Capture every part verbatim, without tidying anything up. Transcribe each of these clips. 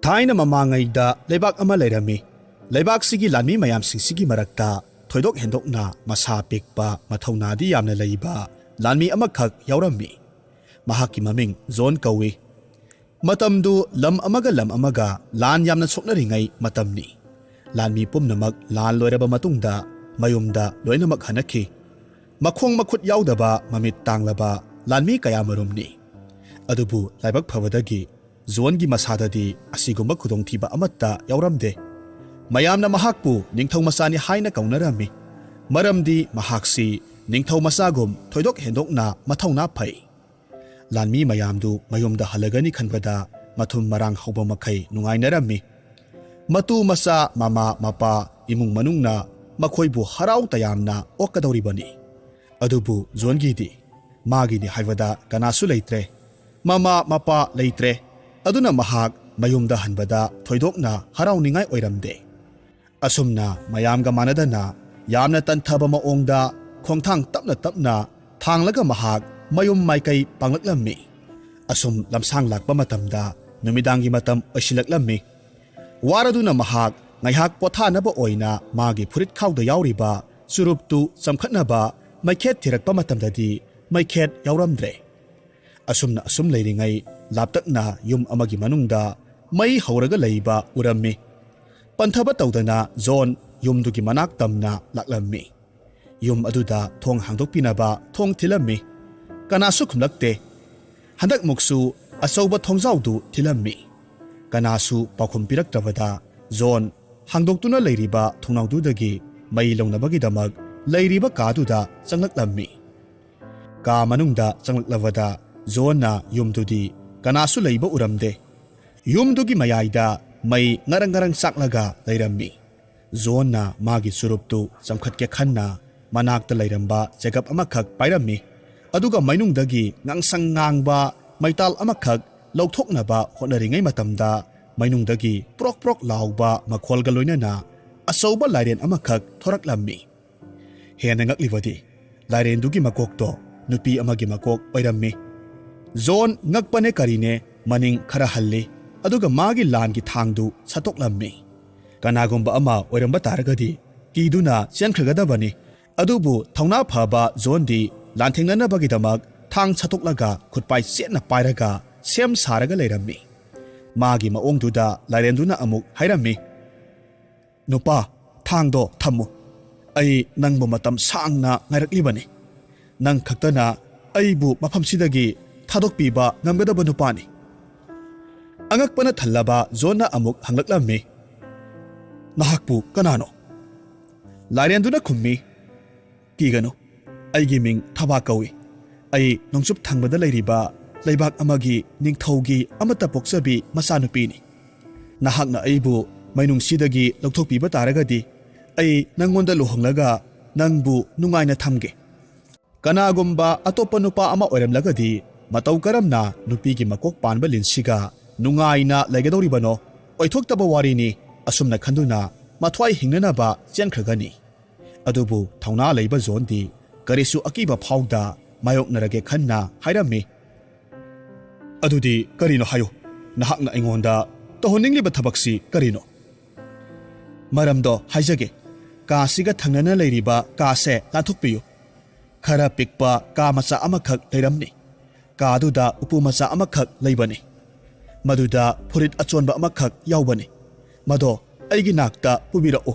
ꯊꯥꯏꯅ ꯃꯃꯥꯡꯉꯩꯗ ꯂꯩꯕꯥꯛ ꯑꯃ ꯂꯩꯔꯝꯃꯤ꯫ ꯂꯩꯕꯥꯛꯁꯤꯒꯤ ꯂꯥꯟꯃꯤ ꯃꯌꯥꯝꯁꯤꯡꯁꯤꯒꯤ ꯃꯔꯛꯇ ꯊꯣꯏꯗꯣꯛ ꯍꯦꯟꯗꯣꯛꯅ ꯃꯁꯥ ꯄꯤꯛꯄ, ꯃꯊꯧꯅꯥꯗꯤ ꯌꯥꯝꯅ ꯂꯩꯕ ꯂꯥꯟꯃꯤ ꯑꯃꯈꯛ ꯌꯥꯎꯔꯝꯃꯤ꯫ ꯃꯍꯥꯛꯀꯤ ꯃꯃꯤꯡ ꯖꯣꯟ ꯀꯧꯏ꯫ ꯃꯇꯝꯗꯨ ꯂꯝ ꯑꯃꯒ ꯂꯝ ꯑꯃꯒ ꯂꯥꯟ ꯌꯥꯝꯅ ꯁꯣꯛꯅꯔꯤꯉꯩ ꯃꯇꯝꯅꯤ꯫ ꯂꯥꯟꯃꯤ ꯄꯨꯝꯅꯃꯛ ꯂꯥꯟ ꯂꯣꯏꯔꯕ ꯃꯇꯨꯡꯗ ꯃꯌꯨꯝꯗ ꯂꯣꯏꯅꯃꯛ ꯍꯟꯅꯈꯤ꯫ ꯃꯈꯣꯡ ꯃꯈꯨꯠ ꯌꯥꯎꯗꯕ, ꯃꯃꯤꯠ ꯇꯥꯡꯂꯕ ꯂꯥꯟꯃꯤ ꯀꯌꯥꯃꯔꯨꯝꯅꯤ꯫ ꯑꯗꯨꯕꯨ ꯂꯥꯏꯕꯛ ꯐꯕꯗꯒꯤ ꯖꯣꯟꯒꯤ ꯃꯁꯥꯗꯗꯤ ꯑꯁꯤꯒꯨꯝꯕ ꯈꯨꯗꯣꯡꯊꯤꯕ ꯑꯃꯠꯇ ꯌꯥꯎꯔꯝꯗꯦ꯫ ꯃꯌꯥꯝꯅ ꯃꯍꯥꯛꯄꯨ ꯅꯤꯡꯊꯧ ꯃꯆꯥꯅꯤ ꯍꯥꯏꯅ ꯀꯧꯅꯔꯝꯃꯤ, ꯃꯔꯝꯗꯤ ꯃꯍꯥꯛꯁꯤ ꯅꯤꯡꯊꯧ ꯃꯆꯥꯒꯨꯝ ꯊꯣꯏꯗꯣꯛ ꯍꯦꯟꯗꯣꯛꯅ ꯃꯊꯧꯅꯥ ꯐꯩ꯫ ꯂꯥꯟꯃꯤ ꯃꯌꯥꯝꯗꯨ ꯃꯌꯨꯝꯗ ꯍꯜꯂꯒꯅꯤ ꯈꯟꯕꯗ ꯃꯊꯨꯝ ꯃꯔꯥꯡ ꯍꯧꯕ ꯃꯈꯩ ꯅꯨꯡꯉꯥꯏꯅꯔꯝꯃꯤ꯫ ꯃꯇꯨ ꯃꯆꯥ, ꯃꯃꯥ ꯃꯄꯥ, ꯏꯃꯨꯡ ꯃꯅꯨꯡꯅ ꯃꯈꯣꯏꯕꯨ ꯍꯔꯥꯎ ꯇꯌꯥꯝꯅ ꯑꯣꯛꯀꯗꯧꯔꯤꯕꯅꯤ꯫ ꯑꯗꯨꯕꯨ ꯖꯣꯟꯒꯤꯗꯤ ꯃꯥꯒꯤꯅꯤ ꯍꯥꯏꯕꯗ ꯀꯅꯥꯁꯨ ꯂꯩꯇ꯭ꯔꯦ꯫ ꯃꯃꯥ ꯃꯄꯥ ꯂꯩꯇ꯭ꯔꯦ꯫ ꯑꯗꯨꯅ ꯃꯍꯥꯛ ꯃꯌꯨꯝꯗ ꯍꯟꯕꯗ ꯊꯣꯏꯗꯣꯛꯅ ꯍꯔꯥꯎꯅꯤꯡꯉꯥꯏ ꯑꯣꯏꯔꯝꯗꯦ꯫ ꯑꯁꯨꯝꯅ ꯃꯌꯥꯝꯒ ꯃꯥꯟꯅꯗꯅ ꯌꯥꯝꯅ ꯇꯟꯊꯕ ꯃꯑꯣꯡꯗ ꯈꯣꯡꯊꯥꯡ ꯇꯞꯅ ꯇꯞꯅ ꯊꯥꯡꯂꯒ ꯃꯍꯥꯛ ꯃꯌꯨꯝ ꯃꯥꯏꯀꯩ ꯄꯥꯡꯂꯛꯂꯝꯃꯤ꯫ ꯑꯁꯨꯝ ꯂꯝꯁꯥꯡ ꯂꯥꯛꯄ ꯃꯇꯝꯗ ꯅꯨꯃꯤꯗꯥꯡꯒꯤ ꯃꯇꯝ ꯑꯣꯏꯁꯤꯜꯂꯛꯂꯝꯃꯤ꯫ ꯋꯥꯔꯗꯨꯅ ꯃꯍꯥꯛ ꯉꯥꯏꯍꯥꯛ ꯄꯣꯊꯥꯅꯕ ꯑꯣꯏꯅ ꯃꯥꯒꯤ ꯐꯨꯔꯤꯠ ꯈꯥꯎꯗ ꯌꯥꯎꯔꯤꯕ ꯆꯨꯔꯨꯞꯇꯨ ꯆꯝꯈꯠꯅꯕ ꯃꯩꯈꯦꯠ ꯊꯤꯔꯛꯄ ꯃꯇꯝꯗꯗꯤ ꯃꯩꯈꯦꯠ ꯌꯥꯎꯔꯝꯗ꯭ꯔꯦ꯫ ꯑꯁꯨꯝꯅ ꯑꯁꯨꯝ ꯂꯩꯔꯤꯉꯩ ꯂꯥꯞꯇꯛꯅ ꯌꯨꯝ ꯑꯃꯒꯤ ꯃꯅꯨꯡꯗ ꯃꯩ ꯍꯧꯔꯒ ꯂꯩꯕ ꯎꯔꯝꯃꯤ꯫ ꯄꯟꯊꯕ ꯇꯧꯗꯅ ꯖꯣꯟ ꯌꯨꯝꯗꯨꯒꯤ ꯃꯅꯥꯛ ꯇꯝꯅ ꯂꯥꯛꯂꯝꯃꯤ꯫ ꯌꯨꯝ ꯑꯗꯨꯗ ꯊꯣꯡ ꯍꯥꯡꯗꯣꯛꯄꯤꯅꯕ ꯊꯣꯡ ꯊꯤꯜꯂꯝꯃꯤ꯫ ꯀꯅꯥꯁꯨ ꯈꯨꯝꯂꯛꯇꯦ꯫ ꯍꯟꯗꯛꯃꯨꯛꯁꯨ ꯑꯆꯧꯕ ꯊꯣꯡꯖꯥꯎꯗꯨ ꯊꯤꯜꯂꯝꯃꯤ꯫ ꯀꯅꯥꯁꯨ ꯄꯥꯎꯈꯨꯝ ꯄꯤꯔꯛꯇ꯭ꯔꯕꯗ ꯖꯣꯟ ꯍꯥꯡꯗꯣꯛꯇꯨꯅ ꯂꯩꯔꯤꯕ ꯊꯣꯡꯅꯥꯎꯗꯨꯗꯒꯤ ꯃꯩ ꯂꯧꯅꯕꯒꯤꯗꯃꯛ ꯂꯩꯔꯤꯕ ꯀꯥꯗꯨꯗ ꯆꯪꯂꯛꯂꯝꯃꯤ꯫ ꯀꯥ ꯃꯅꯨꯡꯗ ꯆꯪꯂꯛꯂꯕꯗ ꯖꯣꯟꯅ ꯌꯨꯝꯗꯨꯗꯤ ꯀꯅꯥꯁꯨ ꯂꯩꯕ ꯎꯔꯝꯗꯦ꯫ ꯌꯨꯝꯗꯨꯒꯤ ꯃꯌꯥꯏꯗ ꯃꯩ ꯉꯔꯪ ꯉꯔꯪ ꯆꯥꯛꯂꯒ ꯂꯩꯔꯝꯃꯤ꯫ ꯖꯣꯟꯅ ꯃꯥꯒꯤ ꯆꯨꯔꯨꯞꯇꯨ ꯆꯝꯈꯠꯀꯦ ꯈꯟꯅ ꯃꯅꯥꯛꯇ ꯂꯩꯔꯝꯕ ꯆꯦꯒꯞ ꯑꯃꯈꯛ ꯄꯥꯏꯔꯝꯃꯤ꯫ ꯑꯗꯨꯒ ꯃꯩꯅꯨꯡꯗꯒꯤ ꯉꯥꯡꯁꯪ ꯉꯥꯡꯕ ꯃꯩꯇꯥꯜ ꯑꯃꯈꯛ ꯂꯧꯊꯣꯛꯅꯕ ꯍꯣꯠꯅꯔꯤꯉꯩ ꯃꯇꯝꯗ ꯃꯩꯅꯨꯡꯗꯒꯤ ꯄ꯭ꯔꯣꯛ ꯄ꯭ꯔꯣꯛ ꯂꯥꯎꯕ ꯃꯈꯣꯜꯒ ꯂꯣꯏꯅꯅ ꯑꯆꯧꯕ ꯂꯥꯏꯔꯦꯟ ꯑꯃꯈꯛ ꯊꯣꯔꯛꯂꯝꯃꯤ꯫ ꯍꯦꯟꯅ ꯉꯛꯂꯤꯕꯗꯤ ꯂꯥꯏꯔꯦꯟꯗꯨꯒꯤ ꯃꯀꯣꯛꯇꯣ ꯅꯨꯄꯤ ꯑꯃꯒꯤ ꯃꯀꯣꯛ ꯑꯣꯏꯔꯝꯃꯤ꯫ ꯖꯣꯟ ꯉꯛꯄꯅꯦ ꯀꯔꯤꯅꯦ ꯃꯅꯤꯡ ꯈꯔ ꯍꯜꯂꯤ꯫ ꯑꯗꯨꯒ ꯃꯥꯒꯤ ꯂꯥꯟꯒꯤ ꯊꯥꯡꯗꯨ ꯁꯠꯇꯣꯛꯂꯝꯃꯤ꯫ ꯀꯅꯥꯒꯨꯝꯕ ꯑꯃ ꯑꯣꯏꯔꯝꯕ ꯇꯥꯔꯒꯗꯤ ꯀꯤꯗꯨꯅ ꯆꯦꯟꯈ꯭ꯔꯒꯗꯕꯅꯤ꯫ ꯑꯗꯨꯕꯨ ꯊꯧꯅꯥ ꯐꯕ ꯖꯣꯟꯗꯤ ꯂꯥꯟꯊꯦꯡꯅꯅꯕꯒꯤꯗꯃꯛ ꯊꯥꯡ ꯁꯠꯇꯣꯛꯂꯒ ꯈꯨꯠꯄꯥꯏ ꯆꯦꯠꯅ ꯄꯥꯏꯔꯒ ꯁꯦꯝ ꯁꯥꯔꯒ ꯂꯩꯔꯝꯃꯤ꯫ ꯃꯥꯒꯤ ꯃꯑꯣꯡꯗꯨꯗ ꯂꯥꯏꯔꯦꯟꯗꯨꯅ ꯑꯃꯨꯛ ꯍꯥꯏꯔꯝꯃꯤ, "ꯅꯨꯄꯥ, ꯊꯥꯡꯗꯣ ꯊꯝꯃꯨ꯫ ꯑꯩ ꯅꯪꯕꯨ ꯃꯇꯝ ꯁꯥꯡꯅ ꯉꯥꯏꯔꯛꯂꯤꯕꯅꯤ꯫ ꯅꯪ ꯈꯛꯇꯅ ꯑꯩꯕꯨ ꯃꯐꯝꯁꯤꯗꯒꯤ ꯊꯥꯗꯣꯛꯄꯤꯕ ꯉꯝꯒꯗꯕ ꯅꯨꯄꯥꯅꯤ꯫" ꯑꯉꯛꯄꯅ ꯊꯜꯂꯕ ꯖꯣꯟꯅ ꯑꯃꯨꯛ ꯍꯪꯂꯛꯂꯝꯃꯤ, "ꯅꯍꯥꯛꯄꯨ ꯀꯅꯥꯅꯣ?" ꯂꯥꯏꯔꯦꯟꯗꯨꯅ ꯈꯨꯝꯃꯤ, "ꯀꯤꯒꯅꯨ, ꯑꯩꯒꯤ ꯃꯤꯡ ꯊꯕꯥ ꯀꯧꯏ꯫ ꯑꯩ ꯅꯣꯡꯆꯨꯞ ꯊꯪꯕꯗ ꯂꯩꯔꯤꯕ ꯂꯩꯕꯥꯛ ꯑꯃꯒꯤ ꯅꯤꯡꯊꯧꯒꯤ ꯑꯃꯠꯇ ꯄꯣꯛꯆꯕꯤ ꯃꯆꯥꯅꯨꯄꯤꯅꯤ꯫ ꯅꯍꯥꯛꯅ ꯑꯩꯕꯨ ꯃꯩꯅꯨꯡꯁꯤꯗꯒꯤ ꯂꯧꯊꯣꯛꯄꯤꯕ ꯇꯥꯔꯒꯗꯤ ꯑꯩ ꯅꯪꯉꯣꯟꯗ ꯂꯨꯍꯣꯡꯂꯒ ꯅꯪꯕꯨ ꯅꯨꯡꯉꯥꯏꯅ ꯊꯝꯒꯦ꯫" ꯀꯅꯥꯒꯨꯝꯕ ꯑꯇꯣꯞꯄ ꯅꯨꯄꯥ ꯑꯃ ꯑꯣꯏꯔꯝꯂꯒꯗꯤ ꯃꯇꯧ ꯀꯔꯝꯅ ꯅꯨꯄꯤꯒꯤ ꯃꯀꯣꯛ ꯄꯥꯟꯕ ꯂꯤꯟꯁꯤꯒ ꯅꯨꯡꯉꯥꯏꯅ ꯂꯩꯒꯗꯧꯔꯤꯕꯅꯣ? ꯑꯣꯏꯊꯣꯛꯇꯕ ꯋꯥꯔꯤꯅꯤ꯫ ꯑꯁꯨꯝꯅ ꯈꯟꯗꯨꯅ ꯃꯊ꯭ꯋꯥꯏ ꯍꯤꯡꯅꯅꯕ ꯆꯦꯟꯈ꯭ꯔꯒꯅꯤ꯫ ꯑꯗꯨꯕꯨ ꯊꯧꯅꯥ ꯂꯩꯕ ꯖꯣꯟꯗꯤ ꯀꯔꯤꯁꯨ ꯑꯀꯤꯕ ꯐꯥꯎꯗ ꯃꯥꯌꯣꯛꯅꯔꯒꯦ ꯈꯟꯅ ꯍꯥꯏꯔꯝꯃꯤ, "ꯑꯗꯨꯗꯤ ꯀꯔꯤꯅꯣ ꯍꯥꯏꯌꯨ? ꯅꯍꯥꯛꯅ ꯑꯩꯉꯣꯟꯗ ꯇꯧꯍꯟꯅꯤꯡꯂꯤꯕ ꯊꯕꯛꯁꯤ ꯀꯔꯤꯅꯣ?" "ꯃꯔꯝꯗꯣ ꯍꯥꯏꯖꯒꯦ꯫ ꯀꯥꯁꯤꯒ ꯊꯪꯅꯅ ꯂꯩꯔꯤꯕ ꯀꯥꯁꯦ ꯂꯥꯟꯊꯣꯛꯄꯤꯌꯨ꯫ ꯈꯔ ꯄꯤꯛꯄ ꯀꯥ ꯃꯆꯥ ꯑꯃꯈꯛ ꯂꯩꯔꯝꯅꯤ꯫ ꯀꯥꯗꯨꯗ ꯎꯄꯨ ꯃꯆꯥ ꯑꯃꯈꯛ ꯂꯩꯕꯅꯤ꯫ ꯃꯗꯨꯗ ꯐꯨꯔꯤꯠ ꯑꯆꯣꯟꯕ ꯑꯃꯈꯛ ꯌꯥꯎꯕꯅꯤ꯫ ꯃꯗꯣ ꯑꯩꯒꯤ ꯅꯥꯛꯇ ꯄꯨꯕꯤꯔꯛꯎ꯫"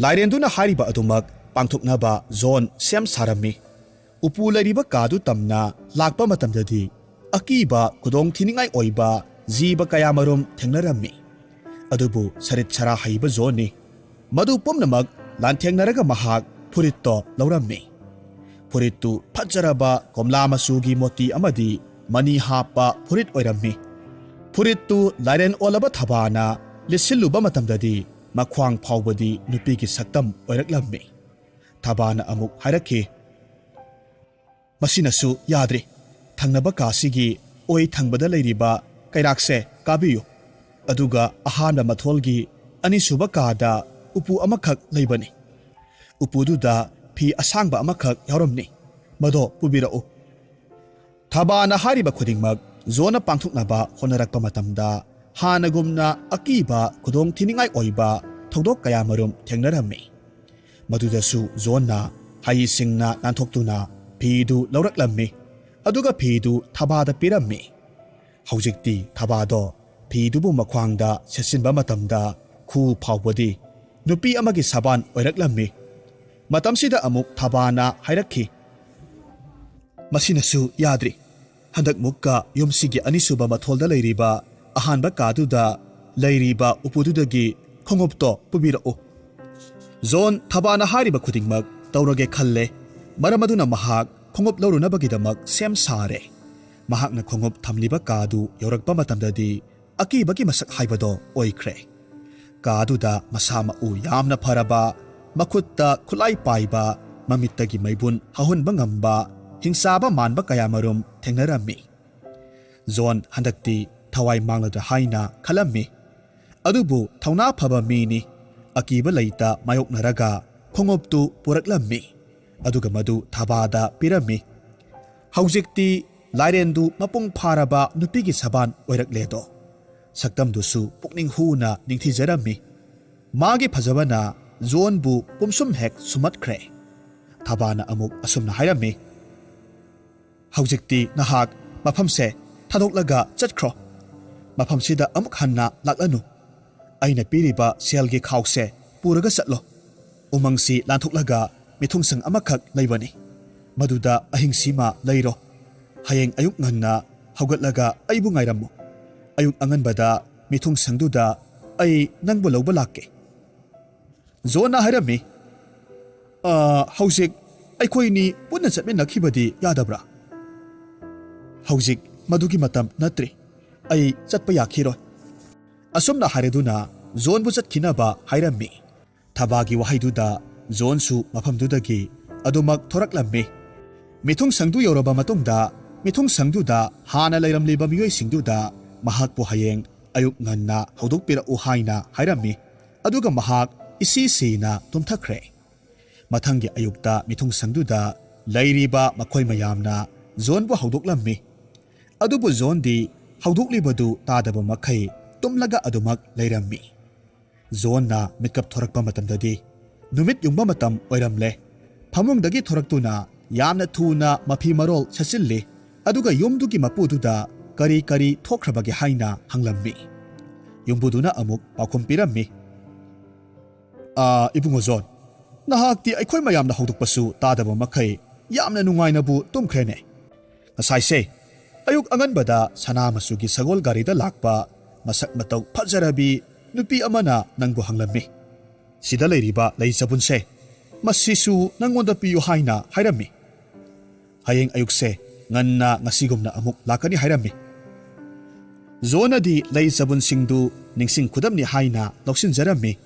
ꯂꯥꯏꯔꯦꯟꯗꯨꯅ ꯍꯥꯏꯔꯤꯕ ꯑꯗꯨꯃꯛ ꯄꯥꯡꯊꯣꯛꯅꯕ ꯖꯣꯟ ꯁꯦꯝ ꯁꯥꯔꯝꯃꯤ꯫ ꯎꯄꯨ ꯂꯩꯔꯤꯕ ꯀꯥꯗꯨ ꯇꯝꯅ ꯂꯥꯛꯄ ꯃꯇꯝꯗꯗꯤ ꯑꯀꯤꯕ ꯈꯨꯗꯣꯡ ꯊꯤꯅꯤꯡꯉꯥꯏ ꯑꯣꯏꯕ ꯖꯤꯕ ꯀꯌꯥꯃꯔꯨꯝ ꯊꯦꯡꯅꯔꯝꯃꯤ꯫ ꯑꯗꯨꯕꯨ ꯁꯔꯤꯠ ꯁꯔꯥ ꯍꯩꯕ ꯖꯣꯟꯅꯤ꯫ ꯃꯗꯨ ꯄꯨꯝꯅꯃꯛ ꯂꯥꯟꯊꯦꯡꯅꯔꯒ ꯃꯍꯥꯛ ꯐꯨꯔꯤꯠꯇꯣ ꯂꯧꯔꯝꯃꯤ꯫ ꯐꯨꯔꯤꯠꯇꯨ ꯐꯖꯔꯕ ꯀꯣꯝꯂꯥ ꯃꯆꯨꯒꯤ ꯃꯣꯇꯤ ꯑꯃꯗꯤ ꯃꯅꯤ ꯍꯥꯞꯄ ꯐꯨꯔꯤꯠ ꯑꯣꯏꯔꯝꯃꯤ꯫ ꯐꯨꯔꯤꯠꯇꯨ ꯂꯥꯏꯔꯦꯟ ꯑꯣꯜꯂꯕ ꯊꯕꯥꯅ ꯂꯤꯠꯁꯤꯜꯂꯨꯕ ꯃꯇꯝꯗꯗꯤ ꯃꯈ꯭ꯋꯥꯡ ꯐꯥꯎꯕꯗꯤ ꯅꯨꯄꯤꯒꯤ ꯁꯛꯇꯝ ꯑꯣꯏꯔꯛꯂꯝꯃꯤ꯫ ꯊꯕꯥꯅ ꯑꯃꯨꯛ ꯍꯥꯏꯔꯛꯈꯤ, "ꯃꯁꯤꯅꯁꯨ ꯌꯥꯗ꯭ꯔꯤ꯫ ꯊꯪꯅꯕ ꯀꯥꯁꯤꯒꯤ ꯑꯣꯏ ꯊꯪꯕꯗ ꯂꯩꯔꯤꯕ ꯀꯩꯔꯥꯛꯁꯦ ꯀꯥꯕꯤꯌꯨ꯫ ꯑꯗꯨꯒ ꯑꯍꯥꯟꯕ ꯃꯊꯣꯜꯒꯤ ꯑꯅꯤꯁꯨꯕ ꯀꯥꯗ ꯎꯄꯨ ꯑꯃꯈꯛ ꯂꯩꯕꯅꯤ꯫ ꯎꯄꯨꯗꯨꯗ ꯐꯤ ꯑꯁꯥꯡꯕ ꯑꯃꯈꯛ ꯌꯥꯎꯔꯝꯅꯤ꯫ ꯃꯗꯣ ꯄꯨꯕꯤꯔꯛꯎ꯫" ꯊꯕꯥꯅ ꯍꯥꯏꯔꯤꯕ ꯈꯨꯗꯤꯡꯃꯛ ꯖꯣꯟꯅ ꯄꯥꯡꯊꯣꯛꯅꯕ ꯍꯣꯠꯅꯔꯛꯄ ꯃꯇꯝꯗ ꯍꯥꯟꯅꯒꯨꯝꯅ ꯑꯀꯤꯕ ꯈꯨꯗꯣꯡ ꯊꯤꯅꯤꯡꯉꯥꯏ ꯑꯣꯏꯕ ꯊꯧꯗꯣꯛ ꯀꯌꯥꯃꯔꯨꯝ ꯊꯦꯡꯅꯔꯝꯃꯤ꯫ ꯃꯗꯨꯗꯁꯨ ꯖꯣꯟꯅ ꯍꯩꯁꯤꯡꯅ ꯅꯥꯟꯊꯣꯛꯇꯨꯅ ꯐꯤꯗꯨ ꯂꯧꯔꯛꯂꯝꯃꯤ, ꯑꯗꯨꯒ ꯐꯤꯗꯨ ꯊꯕꯥꯗ ꯄꯤꯔꯝꯃꯤ꯫ ꯍꯧꯖꯤꯛꯇꯤ ꯊꯕꯥꯗꯣ ꯐꯤꯗꯨꯕꯨ ꯃꯈ꯭ꯋꯥꯡꯗ ꯁꯦꯠꯆꯤꯟꯕ ꯃꯇꯝꯗ ꯈꯨ ꯐꯥꯎꯕꯗꯤ ꯅꯨꯄꯤ ꯑꯃꯒꯤ ꯁꯕꯥꯟ ꯑꯣꯏꯔꯛꯂꯝꯃꯤ꯫ ꯃꯇꯝꯁꯤꯗ ꯑꯃꯨꯛ ꯊꯕꯥꯅ ꯍꯥꯏꯔꯛꯈꯤ, "ꯃꯁꯤꯅꯁꯨ ꯌꯥꯗ꯭ꯔꯤ꯫ ꯍꯟꯗꯛ ꯃꯨꯛꯀ ꯌꯨꯝꯁꯤꯒꯤ ꯑꯅꯤꯁꯨꯕ ꯃꯊꯣꯜꯗ ꯂꯩꯔꯤꯕ ꯑꯍꯥꯟꯕ ꯀꯥꯗꯨꯗ ꯂꯩꯔꯤꯕ ꯎꯄꯨꯗꯨꯗꯒꯤ ꯈꯣꯡꯎꯞꯇꯣ ꯄꯨꯕꯤꯔꯛꯎ꯫" ꯖꯣꯟ ꯊꯕꯥꯅ ꯍꯥꯏꯔꯤꯕ ꯈꯨꯗꯤꯡꯃꯛ ꯇꯧꯔꯒꯦ ꯈꯜꯂꯦ꯫ ꯃꯔꯝ ꯑꯗꯨꯅ ꯃꯍꯥꯛ ꯈꯣꯡꯎꯞ ꯂꯧꯔꯨꯅꯕꯒꯤꯗꯃꯛ ꯁꯦꯝ ꯁꯥꯔꯦ꯫ ꯃꯍꯥꯛꯅ ꯈꯣꯡꯎꯞ ꯊꯝꯂꯤꯕ ꯀꯥꯗꯨ ꯌꯧꯔꯛꯄ ꯃꯇꯝꯗꯗꯤ ꯑꯀꯤꯕꯒꯤ ꯃꯁꯛ ꯍꯥꯏꯕꯗꯣ ꯑꯣꯏꯈ꯭ꯔꯦ꯫ ꯀꯥꯗꯨꯗ ꯃꯁꯥ ꯃꯎ ꯌꯥꯝꯅ ꯐꯔꯕ, ꯃꯈꯨꯠꯇ ꯈꯨꯠꯂꯥꯏ ꯄꯥꯏꯕ, ꯃꯃꯤꯠꯇꯒꯤ ꯃꯩꯕꯨꯟ ꯍꯧꯍꯟꯕ ꯉꯝꯕ, ꯍꯤꯡꯆꯥꯕ ꯃꯥꯟꯕ ꯀꯌꯥꯃꯔꯨꯝ ꯊꯦꯡꯅꯔꯝꯃꯤ꯫ ꯖꯣꯟ ꯍꯟꯗꯛꯇꯤ ꯊꯋꯥꯏ ꯃꯥꯡꯂꯗ꯭ꯔꯥ ꯍꯥꯏꯅ ꯈꯜꯂꯝꯃꯤ꯫ ꯑꯗꯨꯕꯨ ꯊꯧꯅꯥ ꯐꯕ ꯃꯤꯅꯤ꯫ ꯑꯀꯤꯕ ꯂꯩꯇ ꯃꯥꯌꯣꯛꯅꯔꯒ ꯈꯣꯡꯎꯞꯇꯨ ꯄꯨꯔꯛꯂꯝꯃꯤ꯫ ꯑꯗꯨꯒ ꯃꯗꯨ ꯊꯕꯥꯗ ꯄꯤꯔꯝꯃꯤ꯫ ꯍꯧꯖꯤꯛꯇꯤ ꯂꯥꯏꯔꯦꯟꯗꯨ ꯃꯄꯨꯡ ꯐꯥꯔꯕ ꯅꯨꯄꯤꯒꯤ ꯁꯕꯥꯟ ꯑꯣꯏꯔꯛꯂꯦꯗꯣ꯫ ꯁꯛꯇꯝꯗꯨꯁꯨ ꯄꯨꯛꯅꯤꯡ ꯍꯨꯅ ꯅꯤꯡꯊꯤꯖꯔꯝꯃꯤ꯫ ꯃꯥꯒꯤ ꯐꯖꯕꯅ ꯖꯣꯟꯕꯨ ꯄꯨꯝꯁꯨꯝ ꯍꯦꯛ ꯁꯨꯝꯍꯠꯈ꯭ꯔꯦ꯫ ꯊꯕꯥꯅ ꯑꯃꯨꯛ ꯑꯁꯨꯝꯅ ꯍꯥꯏꯔꯝꯃꯤ, "ꯍꯧꯖꯤꯛꯇꯤ ꯅꯍꯥꯛ ꯃꯐꯝꯁꯦ ꯊꯥꯗꯣꯛꯂꯒ ꯆꯠꯈ꯭ꯔꯣ꯫ ꯃꯐꯝꯁꯤꯗ ꯑꯃꯨꯛ ꯍꯟꯅ ꯂꯥꯛꯂꯅꯨ꯫ ꯑꯩꯅ ꯄꯤꯔꯤꯕ ꯁꯦꯜꯒꯤ ꯈꯥꯎꯁꯦ ꯄꯨꯔꯒ ꯆꯠꯂꯣ꯫ ꯎꯃꯪꯁꯤ ꯂꯥꯟꯊꯣꯛꯂꯒ ꯃꯤꯊꯨꯡꯁꯪ ꯑꯃꯈꯛ ꯂꯩꯕꯅꯤ꯫ ꯃꯗꯨꯗ ꯑꯍꯤꯡꯁꯤꯃ ꯂꯩꯔꯣ꯫ ꯍꯌꯦꯡ ꯑꯌꯨꯛ ꯉꯟꯅ ꯍꯧꯒꯠꯂꯒ ꯑꯩꯕꯨ ꯉꯥꯏꯔꯝꯃꯨ꯫ ꯑꯌꯨꯛ ꯑꯉꯟꯕꯗ ꯃꯤꯊꯨꯡꯁꯪꯗꯨꯗ ꯑꯩ ꯅꯪꯕꯨ ꯂꯧꯕ ꯂꯥꯛꯀꯦ꯫" ꯖꯣꯟꯅ ꯍꯥꯏꯔꯝꯃꯤ, "ꯑ, ꯍꯧꯖꯤꯛ ꯑꯩꯈꯣꯏꯅꯤ ꯄꯨꯟꯅ ꯆꯠꯃꯤꯟꯅꯈꯤꯕꯗꯤ ꯌꯥꯗꯕ꯭ꯔꯥ? ꯍꯧꯖꯤꯛ ꯃꯗꯨꯒꯤ ꯃꯇꯝ ꯅꯠꯇ꯭ꯔꯤ꯫ ꯑꯩ ꯆꯠꯄ ꯌꯥꯈꯤꯔꯣꯏ꯫" ꯑꯁꯨꯝꯅ ꯍꯥꯏꯔꯗꯨꯅ ꯖꯣꯟꯕꯨ ꯆꯠꯈꯤꯅꯕ ꯍꯥꯏꯔꯝꯃꯤ꯫ ꯊꯕꯥꯒꯤ ꯋꯥꯍꯩꯗꯨꯗ ꯖꯣꯟꯁꯨ ꯃꯐꯝꯗꯨꯗꯒꯤ ꯑꯗꯨꯃꯛ ꯊꯣꯔꯛꯂꯝꯃꯤ꯫ ꯃꯤꯊꯨꯡꯁꯪꯗꯨ ꯌꯧꯔꯕ ꯃꯇꯨꯡꯗ ꯃꯤꯊꯨꯡꯁꯪꯗꯨꯗ ꯍꯥꯟꯅ ꯂꯩꯔꯝꯂꯤꯕ ꯃꯤꯑꯣꯏꯁꯤꯡꯗꯨꯗ ꯃꯍꯥꯛꯄꯨ ꯍꯌꯦꯡ ꯑꯌꯨꯛ ꯉꯟꯅ ꯍꯧꯗꯣꯛꯄꯤꯔꯛꯎ ꯍꯥꯏꯅ ꯍꯥꯏꯔꯝꯃꯤ꯫ ꯑꯗꯨꯒ ꯃꯍꯥꯛ ꯏꯁꯤ ꯁꯤꯅ ꯇꯨꯝꯊꯈ꯭ꯔꯦ꯫ ꯃꯊꯪꯒꯤ ꯑꯌꯨꯛꯇ ꯃꯤꯊꯨꯡꯁꯪꯗꯨꯗ ꯂꯩꯔꯤꯕ ꯃꯈꯣꯏ ꯃꯌꯥꯝꯅ ꯖꯣꯟꯕꯨ ꯍꯧꯗꯣꯛꯂꯝꯃꯤ꯫ ꯑꯗꯨꯕꯨ ꯖꯣꯟꯗꯤ ꯍꯧꯗꯣꯛꯂꯤꯕꯗꯨ ꯇꯥꯗꯕ ꯃꯈꯩ ꯇꯨꯝꯂꯒ ꯑꯗꯨꯃꯛ ꯂꯩꯔꯝꯃꯤ꯫ ꯖꯣꯟꯅ ꯃꯤꯠꯀꯞ ꯊꯣꯔꯛꯄ ꯃꯇꯝꯗꯗꯤ ꯅꯨꯃꯤꯠ ꯌꯨꯡꯕ ꯃꯇꯝ ꯑꯣꯏꯔꯝꯂꯦ꯫ ꯐꯃꯨꯡꯗꯒꯤ ꯊꯣꯔꯛꯇꯨꯅ ꯌꯥꯝꯅ ꯊꯨꯅ ꯃꯐꯤ ꯃꯔꯣꯜ ꯁꯦꯠꯆꯤꯜꯂꯤ, ꯑꯗꯨꯒ ꯌꯨꯝꯗꯨꯒꯤ ꯃꯄꯨꯗꯨꯗ ꯀꯔꯤ ꯀꯔꯤ ꯊꯣꯛꯈ꯭ꯔꯕꯒꯦ ꯍꯥꯏꯅ ꯍꯪꯂꯝꯃꯤ꯫ ꯌꯨꯝꯕꯨꯗꯨꯅ ꯑꯃꯨꯛ ꯄꯥꯎꯈꯨꯝ ꯄꯤꯔꯝꯃꯤ, "ꯑꯥ, ꯏꯕꯨꯡꯉꯣ ꯖꯣꯟ, ꯅꯍꯥꯛꯇꯤ ꯑꯩꯈꯣꯏ ꯃꯌꯥꯝꯅ ꯍꯧꯗꯣꯛꯄꯁꯨ ꯇꯥꯗꯕ ꯃꯈꯩ ꯌꯥꯝꯅ ꯅꯨꯡꯉꯥꯏꯅꯕꯨ ꯇꯨꯝꯈ꯭ꯔꯦꯅꯦ꯫ ꯉꯁꯥꯏꯁꯦ ꯑꯌꯨꯛ ꯑꯉꯟꯕꯗ ꯁꯅꯥ ꯃꯆꯨꯒꯤ ꯁꯒꯣꯜ ꯒꯥꯔꯤꯗ ꯂꯥꯛꯄ ꯃꯁꯛ ꯃꯇꯧ ꯐꯖꯔꯕꯤ ꯅꯨꯄꯤ ꯑꯃꯅ ꯅꯪꯕꯨ ꯍꯪꯂꯝꯃꯤ꯫ ꯁꯤꯗ ꯂꯩꯔꯤꯕ ꯂꯩ ꯆꯕꯨꯟꯁꯦ, ꯃꯁꯤꯁꯨ ꯅꯪꯉꯣꯟꯗ ꯄꯤꯌꯨ ꯍꯥꯏꯅ ꯍꯥꯏꯔꯝꯃꯤ꯫ ꯍꯌꯦꯡ ꯑꯌꯨꯛꯁꯦ ꯉꯟꯅ ꯉꯁꯤꯒꯨꯝꯅ ꯑꯃꯨꯛ ꯂꯥꯛꯀꯅꯤ ꯍꯥꯏꯔꯝꯃꯤ꯫" ꯖꯣꯟꯅꯗꯤ ꯂꯩ ꯆꯕꯨꯟꯁꯤꯡꯗꯨ ꯅꯤꯡꯁꯤꯡ ꯈꯨꯗꯝꯅꯤ ꯍꯥꯏꯅ ꯂꯧꯁꯤꯟꯖꯔꯝꯃꯤ꯫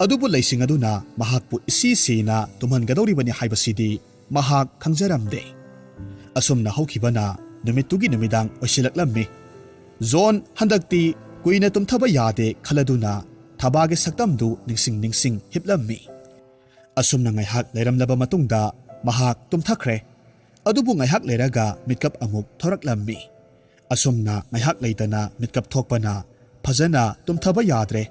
ꯑꯗꯨꯕꯨ ꯂꯩꯁꯤꯡ ꯑꯗꯨꯅ ꯃꯍꯥꯛꯄꯨ ꯏꯁꯤ ꯁꯤꯅ ꯇꯨꯝꯍꯟꯒꯗꯧꯔꯤꯕꯅꯤ ꯍꯥꯏꯕꯁꯤꯗꯤ ꯃꯍꯥꯛ ꯈꯪꯖꯔꯝꯗꯦ꯫ ꯑꯁꯨꯝꯅ ꯍꯧꯈꯤꯕꯅ ꯅꯨꯃꯤꯠꯇꯨꯒꯤ ꯅꯨꯃꯤꯗꯥꯡ ꯑꯣꯏꯁꯤꯜꯂꯛꯂꯝꯃꯤ꯫ ꯖꯣꯟ ꯍꯟꯗꯛꯇꯤ ꯀꯨꯏꯅ ꯇꯨꯝꯊꯕ ꯌꯥꯗꯦ ꯈꯜꯂꯗꯨꯅ ꯊꯕꯥꯒꯤ ꯁꯛꯇꯝꯗꯨ ꯅꯤꯡꯁꯤꯡ ꯅꯤꯡꯁꯤꯡ ꯍꯤꯞꯂꯝꯃꯤ꯫ ꯑꯁꯨꯝꯅ ꯉꯥꯏꯍꯥꯛ ꯂꯩꯔꯝꯂꯕ ꯃꯇꯨꯡꯗ ꯃꯍꯥꯛ ꯇꯨꯝꯊꯈ꯭ꯔꯦ꯫ ꯑꯗꯨꯕꯨ ꯉꯥꯏꯍꯥꯛ ꯂꯩꯔꯒ ꯃꯤꯠꯀꯞ ꯑꯃꯨꯛ ꯊꯣꯔꯛꯂꯝꯃꯤ꯫ ꯑꯁꯨꯝꯅ ꯉꯥꯏꯍꯥꯛ ꯂꯩꯇꯅ ꯃꯤꯠꯀꯞ ꯊꯣꯛꯄꯅ ꯐꯖꯅ ꯇꯨꯝꯊꯕ ꯌꯥꯗ꯭ꯔꯦ꯫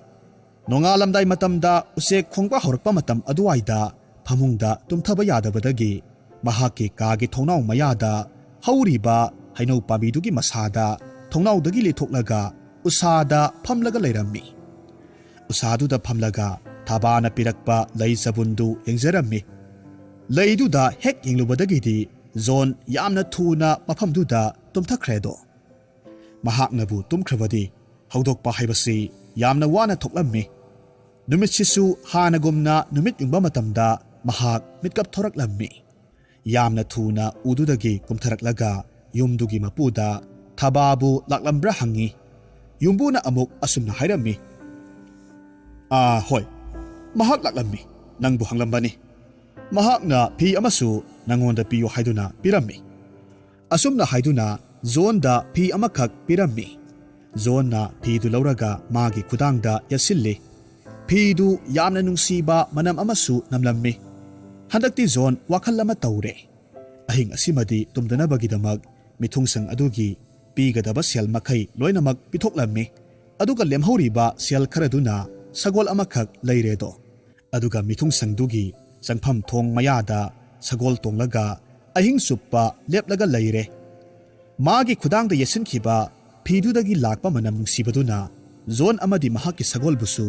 ꯅꯣꯡꯉꯥꯜꯂꯝꯗꯥꯏ ꯃꯇꯝꯗ ꯎꯆꯦꯛ ꯈꯣꯡꯕ ꯍꯧꯔꯛꯄ ꯃꯇꯝ ꯑꯗꯨꯋꯥꯏꯗ ꯐꯃꯨꯡꯗ ꯇꯨꯝꯊꯕ ꯌꯥꯗꯕꯗꯒꯤ ꯃꯍꯥꯛꯀꯤ ꯀꯥꯒꯤ ꯊꯣꯡꯅꯥꯎ ꯃꯌꯥꯗ ꯍꯧꯔꯤꯕ ꯍꯩꯅꯧ ꯄꯥꯝꯕꯤꯗꯨꯒꯤ ꯃꯁꯥꯗ ꯊꯣꯡꯅꯥꯎꯗꯒꯤ ꯂꯦꯊꯣꯛꯂꯒ ꯎꯁꯥꯗ ꯐꯝꯂꯒ ꯂꯩꯔꯝꯃꯤ꯫ ꯎꯁꯥꯗꯨꯗ ꯐꯝꯂꯒ ꯊꯕꯥꯅ ꯄꯤꯔꯛꯄ ꯂꯩ ꯆꯕꯨꯟꯗꯨ ꯌꯦꯡꯖꯔꯝꯃꯤ꯫ ꯂꯩꯗꯨꯗ ꯍꯦꯛ ꯌꯦꯡꯂꯨꯕꯗꯒꯤꯗꯤ ꯖꯣꯟ ꯌꯥꯝꯅ ꯊꯨꯅ ꯃꯐꯝꯗꯨꯗ ꯇꯨꯝꯊꯈ꯭ꯔꯦꯗꯣ꯫ ꯃꯍꯥꯛꯅꯕꯨ ꯇꯨꯝꯈ꯭ꯔꯕꯗꯤ ꯍꯧꯗꯣꯛꯄ ꯍꯥꯏꯕꯁꯤ ꯌꯥꯝꯅ ꯋꯥꯅ ꯊꯣꯛꯂꯝꯃꯤ꯫ ꯅꯨꯃꯤꯠꯁꯤꯁꯨ ꯍꯥꯟꯅꯒꯨꯝꯅ ꯅꯨꯃꯤꯠ ꯌꯨꯡꯕ ꯃꯇꯝꯗ ꯃꯍꯥꯛ ꯃꯤꯠꯀꯞ ꯊꯣꯔꯛꯂꯝꯃꯤ꯫ ꯌꯥꯝꯅ ꯊꯨꯅ ꯎꯗꯨꯗꯒꯤ ꯀꯨꯝꯊꯔꯛꯂꯒ ꯌꯨꯝꯗꯨꯒꯤ ꯃꯄꯨꯗ ꯊꯕꯥꯕꯨ ꯂꯥꯛꯂꯝꯕ꯭ꯔꯥ ꯍꯪꯉꯤ꯫ ꯌꯨꯝꯕꯨꯅ ꯑꯃꯨꯛ ꯑꯁꯨꯝꯅ ꯍꯥꯏꯔꯝꯃꯤ, "ꯑꯥ, ꯍꯣꯏ, ꯃꯍꯥꯛ ꯂꯥꯛꯂꯝꯃꯤ, ꯅꯪꯕꯨ ꯍꯪꯂꯝꯕꯅꯤ꯫ ꯃꯍꯥꯛꯅ ꯐꯤ ꯑꯃꯁꯨ ꯅꯪꯉꯣꯟꯗ ꯄꯤꯌꯨ ꯍꯥꯏꯗꯨꯅ ꯄꯤꯔꯝꯃꯤ꯫" ꯑꯁꯨꯝꯅ ꯍꯥꯏꯗꯨꯅ ꯖꯣꯟꯗ ꯐꯤ ꯑꯃꯈꯛ ꯄꯤꯔꯝꯃꯤ꯫ ꯖꯣꯟꯅ ꯐꯤꯗꯨ ꯂꯧꯔꯒ ꯃꯥꯒꯤ ꯈꯨꯗꯥꯡꯗ ꯌꯦꯠꯁꯤꯜꯂꯤ꯫ ꯐꯤꯗꯨ ꯌꯥꯝꯅ ꯅꯨꯡꯁꯤꯕ ꯃꯅꯝ ꯑꯃꯁꯨ ꯅꯝꯂꯝꯃꯤ꯫ ꯍꯟꯗꯛꯇꯤ ꯖꯣꯟ ꯋꯥꯈꯜ ꯑꯃ ꯇꯧꯔꯦ꯫ ꯑꯍꯤꯡ ꯑꯁꯤꯃꯗꯤ ꯇꯨꯝꯗꯅꯕꯒꯤꯗꯃꯛ ꯃꯤꯊꯨꯡꯁꯪ ꯑꯗꯨꯒꯤ ꯄꯤꯒꯗꯕ ꯁꯦꯜ ꯃꯈꯩ ꯂꯣꯏꯅꯃꯛ ꯄꯤꯊꯣꯛꯂꯝꯃꯤ꯫ ꯑꯗꯨꯒ ꯂꯦꯝꯍꯧꯔꯤꯕ ꯁꯦꯜ ꯈꯔꯗꯨꯅ ꯁꯒꯣꯜ ꯑꯃꯈꯛ ꯂꯩꯔꯦꯗꯣ꯫ ꯑꯗꯨꯒ ꯃꯤꯊꯨꯡꯁꯪꯗꯨꯒꯤ ꯆꯪꯐꯝ ꯊꯣꯡ ꯃꯌꯥꯗ ꯁꯒꯣꯜ ꯇꯣꯡꯂꯒ ꯑꯍꯤꯡ ꯆꯨꯞꯄ ꯂꯦꯞꯂꯒ ꯂꯩꯔꯦ꯫ ꯃꯥꯒꯤ ꯈꯨꯗꯥꯡꯗ ꯌꯦꯠꯁꯤꯟꯈꯤꯕ ꯐꯤꯗꯨꯗꯒꯤ ꯂꯥꯛꯄ ꯃꯅꯝ ꯅꯨꯡꯁꯤꯕꯗꯨꯅ ꯖꯣꯟ ꯑꯃꯗꯤ ꯃꯍꯥꯛꯀꯤ ꯁꯒꯣꯜꯕꯨꯁꯨ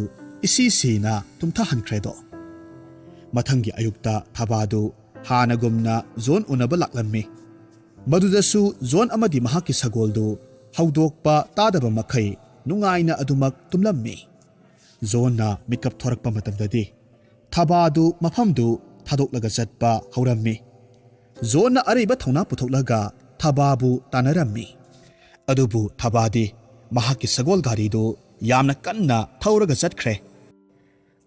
ꯏꯁꯤ ꯁꯤꯅ ꯇꯨꯝꯊꯍꯟꯈ꯭ꯔꯦꯗꯣ꯫ ꯃꯊꯪꯒꯤ ꯑꯌꯨꯛꯇ ꯊꯕꯥꯗꯨ ꯍꯥꯟꯅꯒꯨꯝꯅ ꯖꯣꯟ ꯎꯅꯕ ꯂꯥꯛꯂꯝꯃꯤ꯫ ꯃꯗꯨꯗꯁꯨ ꯖꯣꯟ ꯑꯃꯗꯤ ꯃꯍꯥꯛꯀꯤ ꯁꯒꯣꯜꯗꯨ ꯍꯧꯗꯣꯛꯄ ꯇꯥꯗꯕ ꯃꯈꯩ ꯅꯨꯡꯉꯥꯏꯅ ꯑꯗꯨꯃꯛ ꯇꯨꯝꯂꯝꯃꯤ꯫ ꯖꯣꯟꯅ ꯃꯤꯀꯞ ꯊꯣꯔꯛꯄ ꯃꯇꯝꯗꯗꯤ ꯊꯕꯥꯗꯨ ꯃꯐꯝꯗꯨ ꯊꯥꯗꯣꯛꯂꯒ ꯆꯠꯄ ꯍꯧꯔꯝꯃꯤ꯫ ꯖꯣꯟꯅ ꯑꯔꯩꯕ ꯊꯧꯅꯥ ꯄꯨꯊꯣꯛꯂꯒ ꯊꯕꯥꯕꯨ ꯇꯥꯟꯅꯔꯝꯃꯤ꯫ ꯑꯗꯨꯕꯨ ꯊꯕꯥꯗꯤ ꯃꯍꯥꯛꯀꯤ ꯁꯒꯣꯜ ꯒꯥꯔꯤꯗꯨ ꯌꯥꯝꯅ ꯀꯟꯅ ꯊꯧꯔꯒ ꯆꯠꯈ꯭ꯔꯦ꯫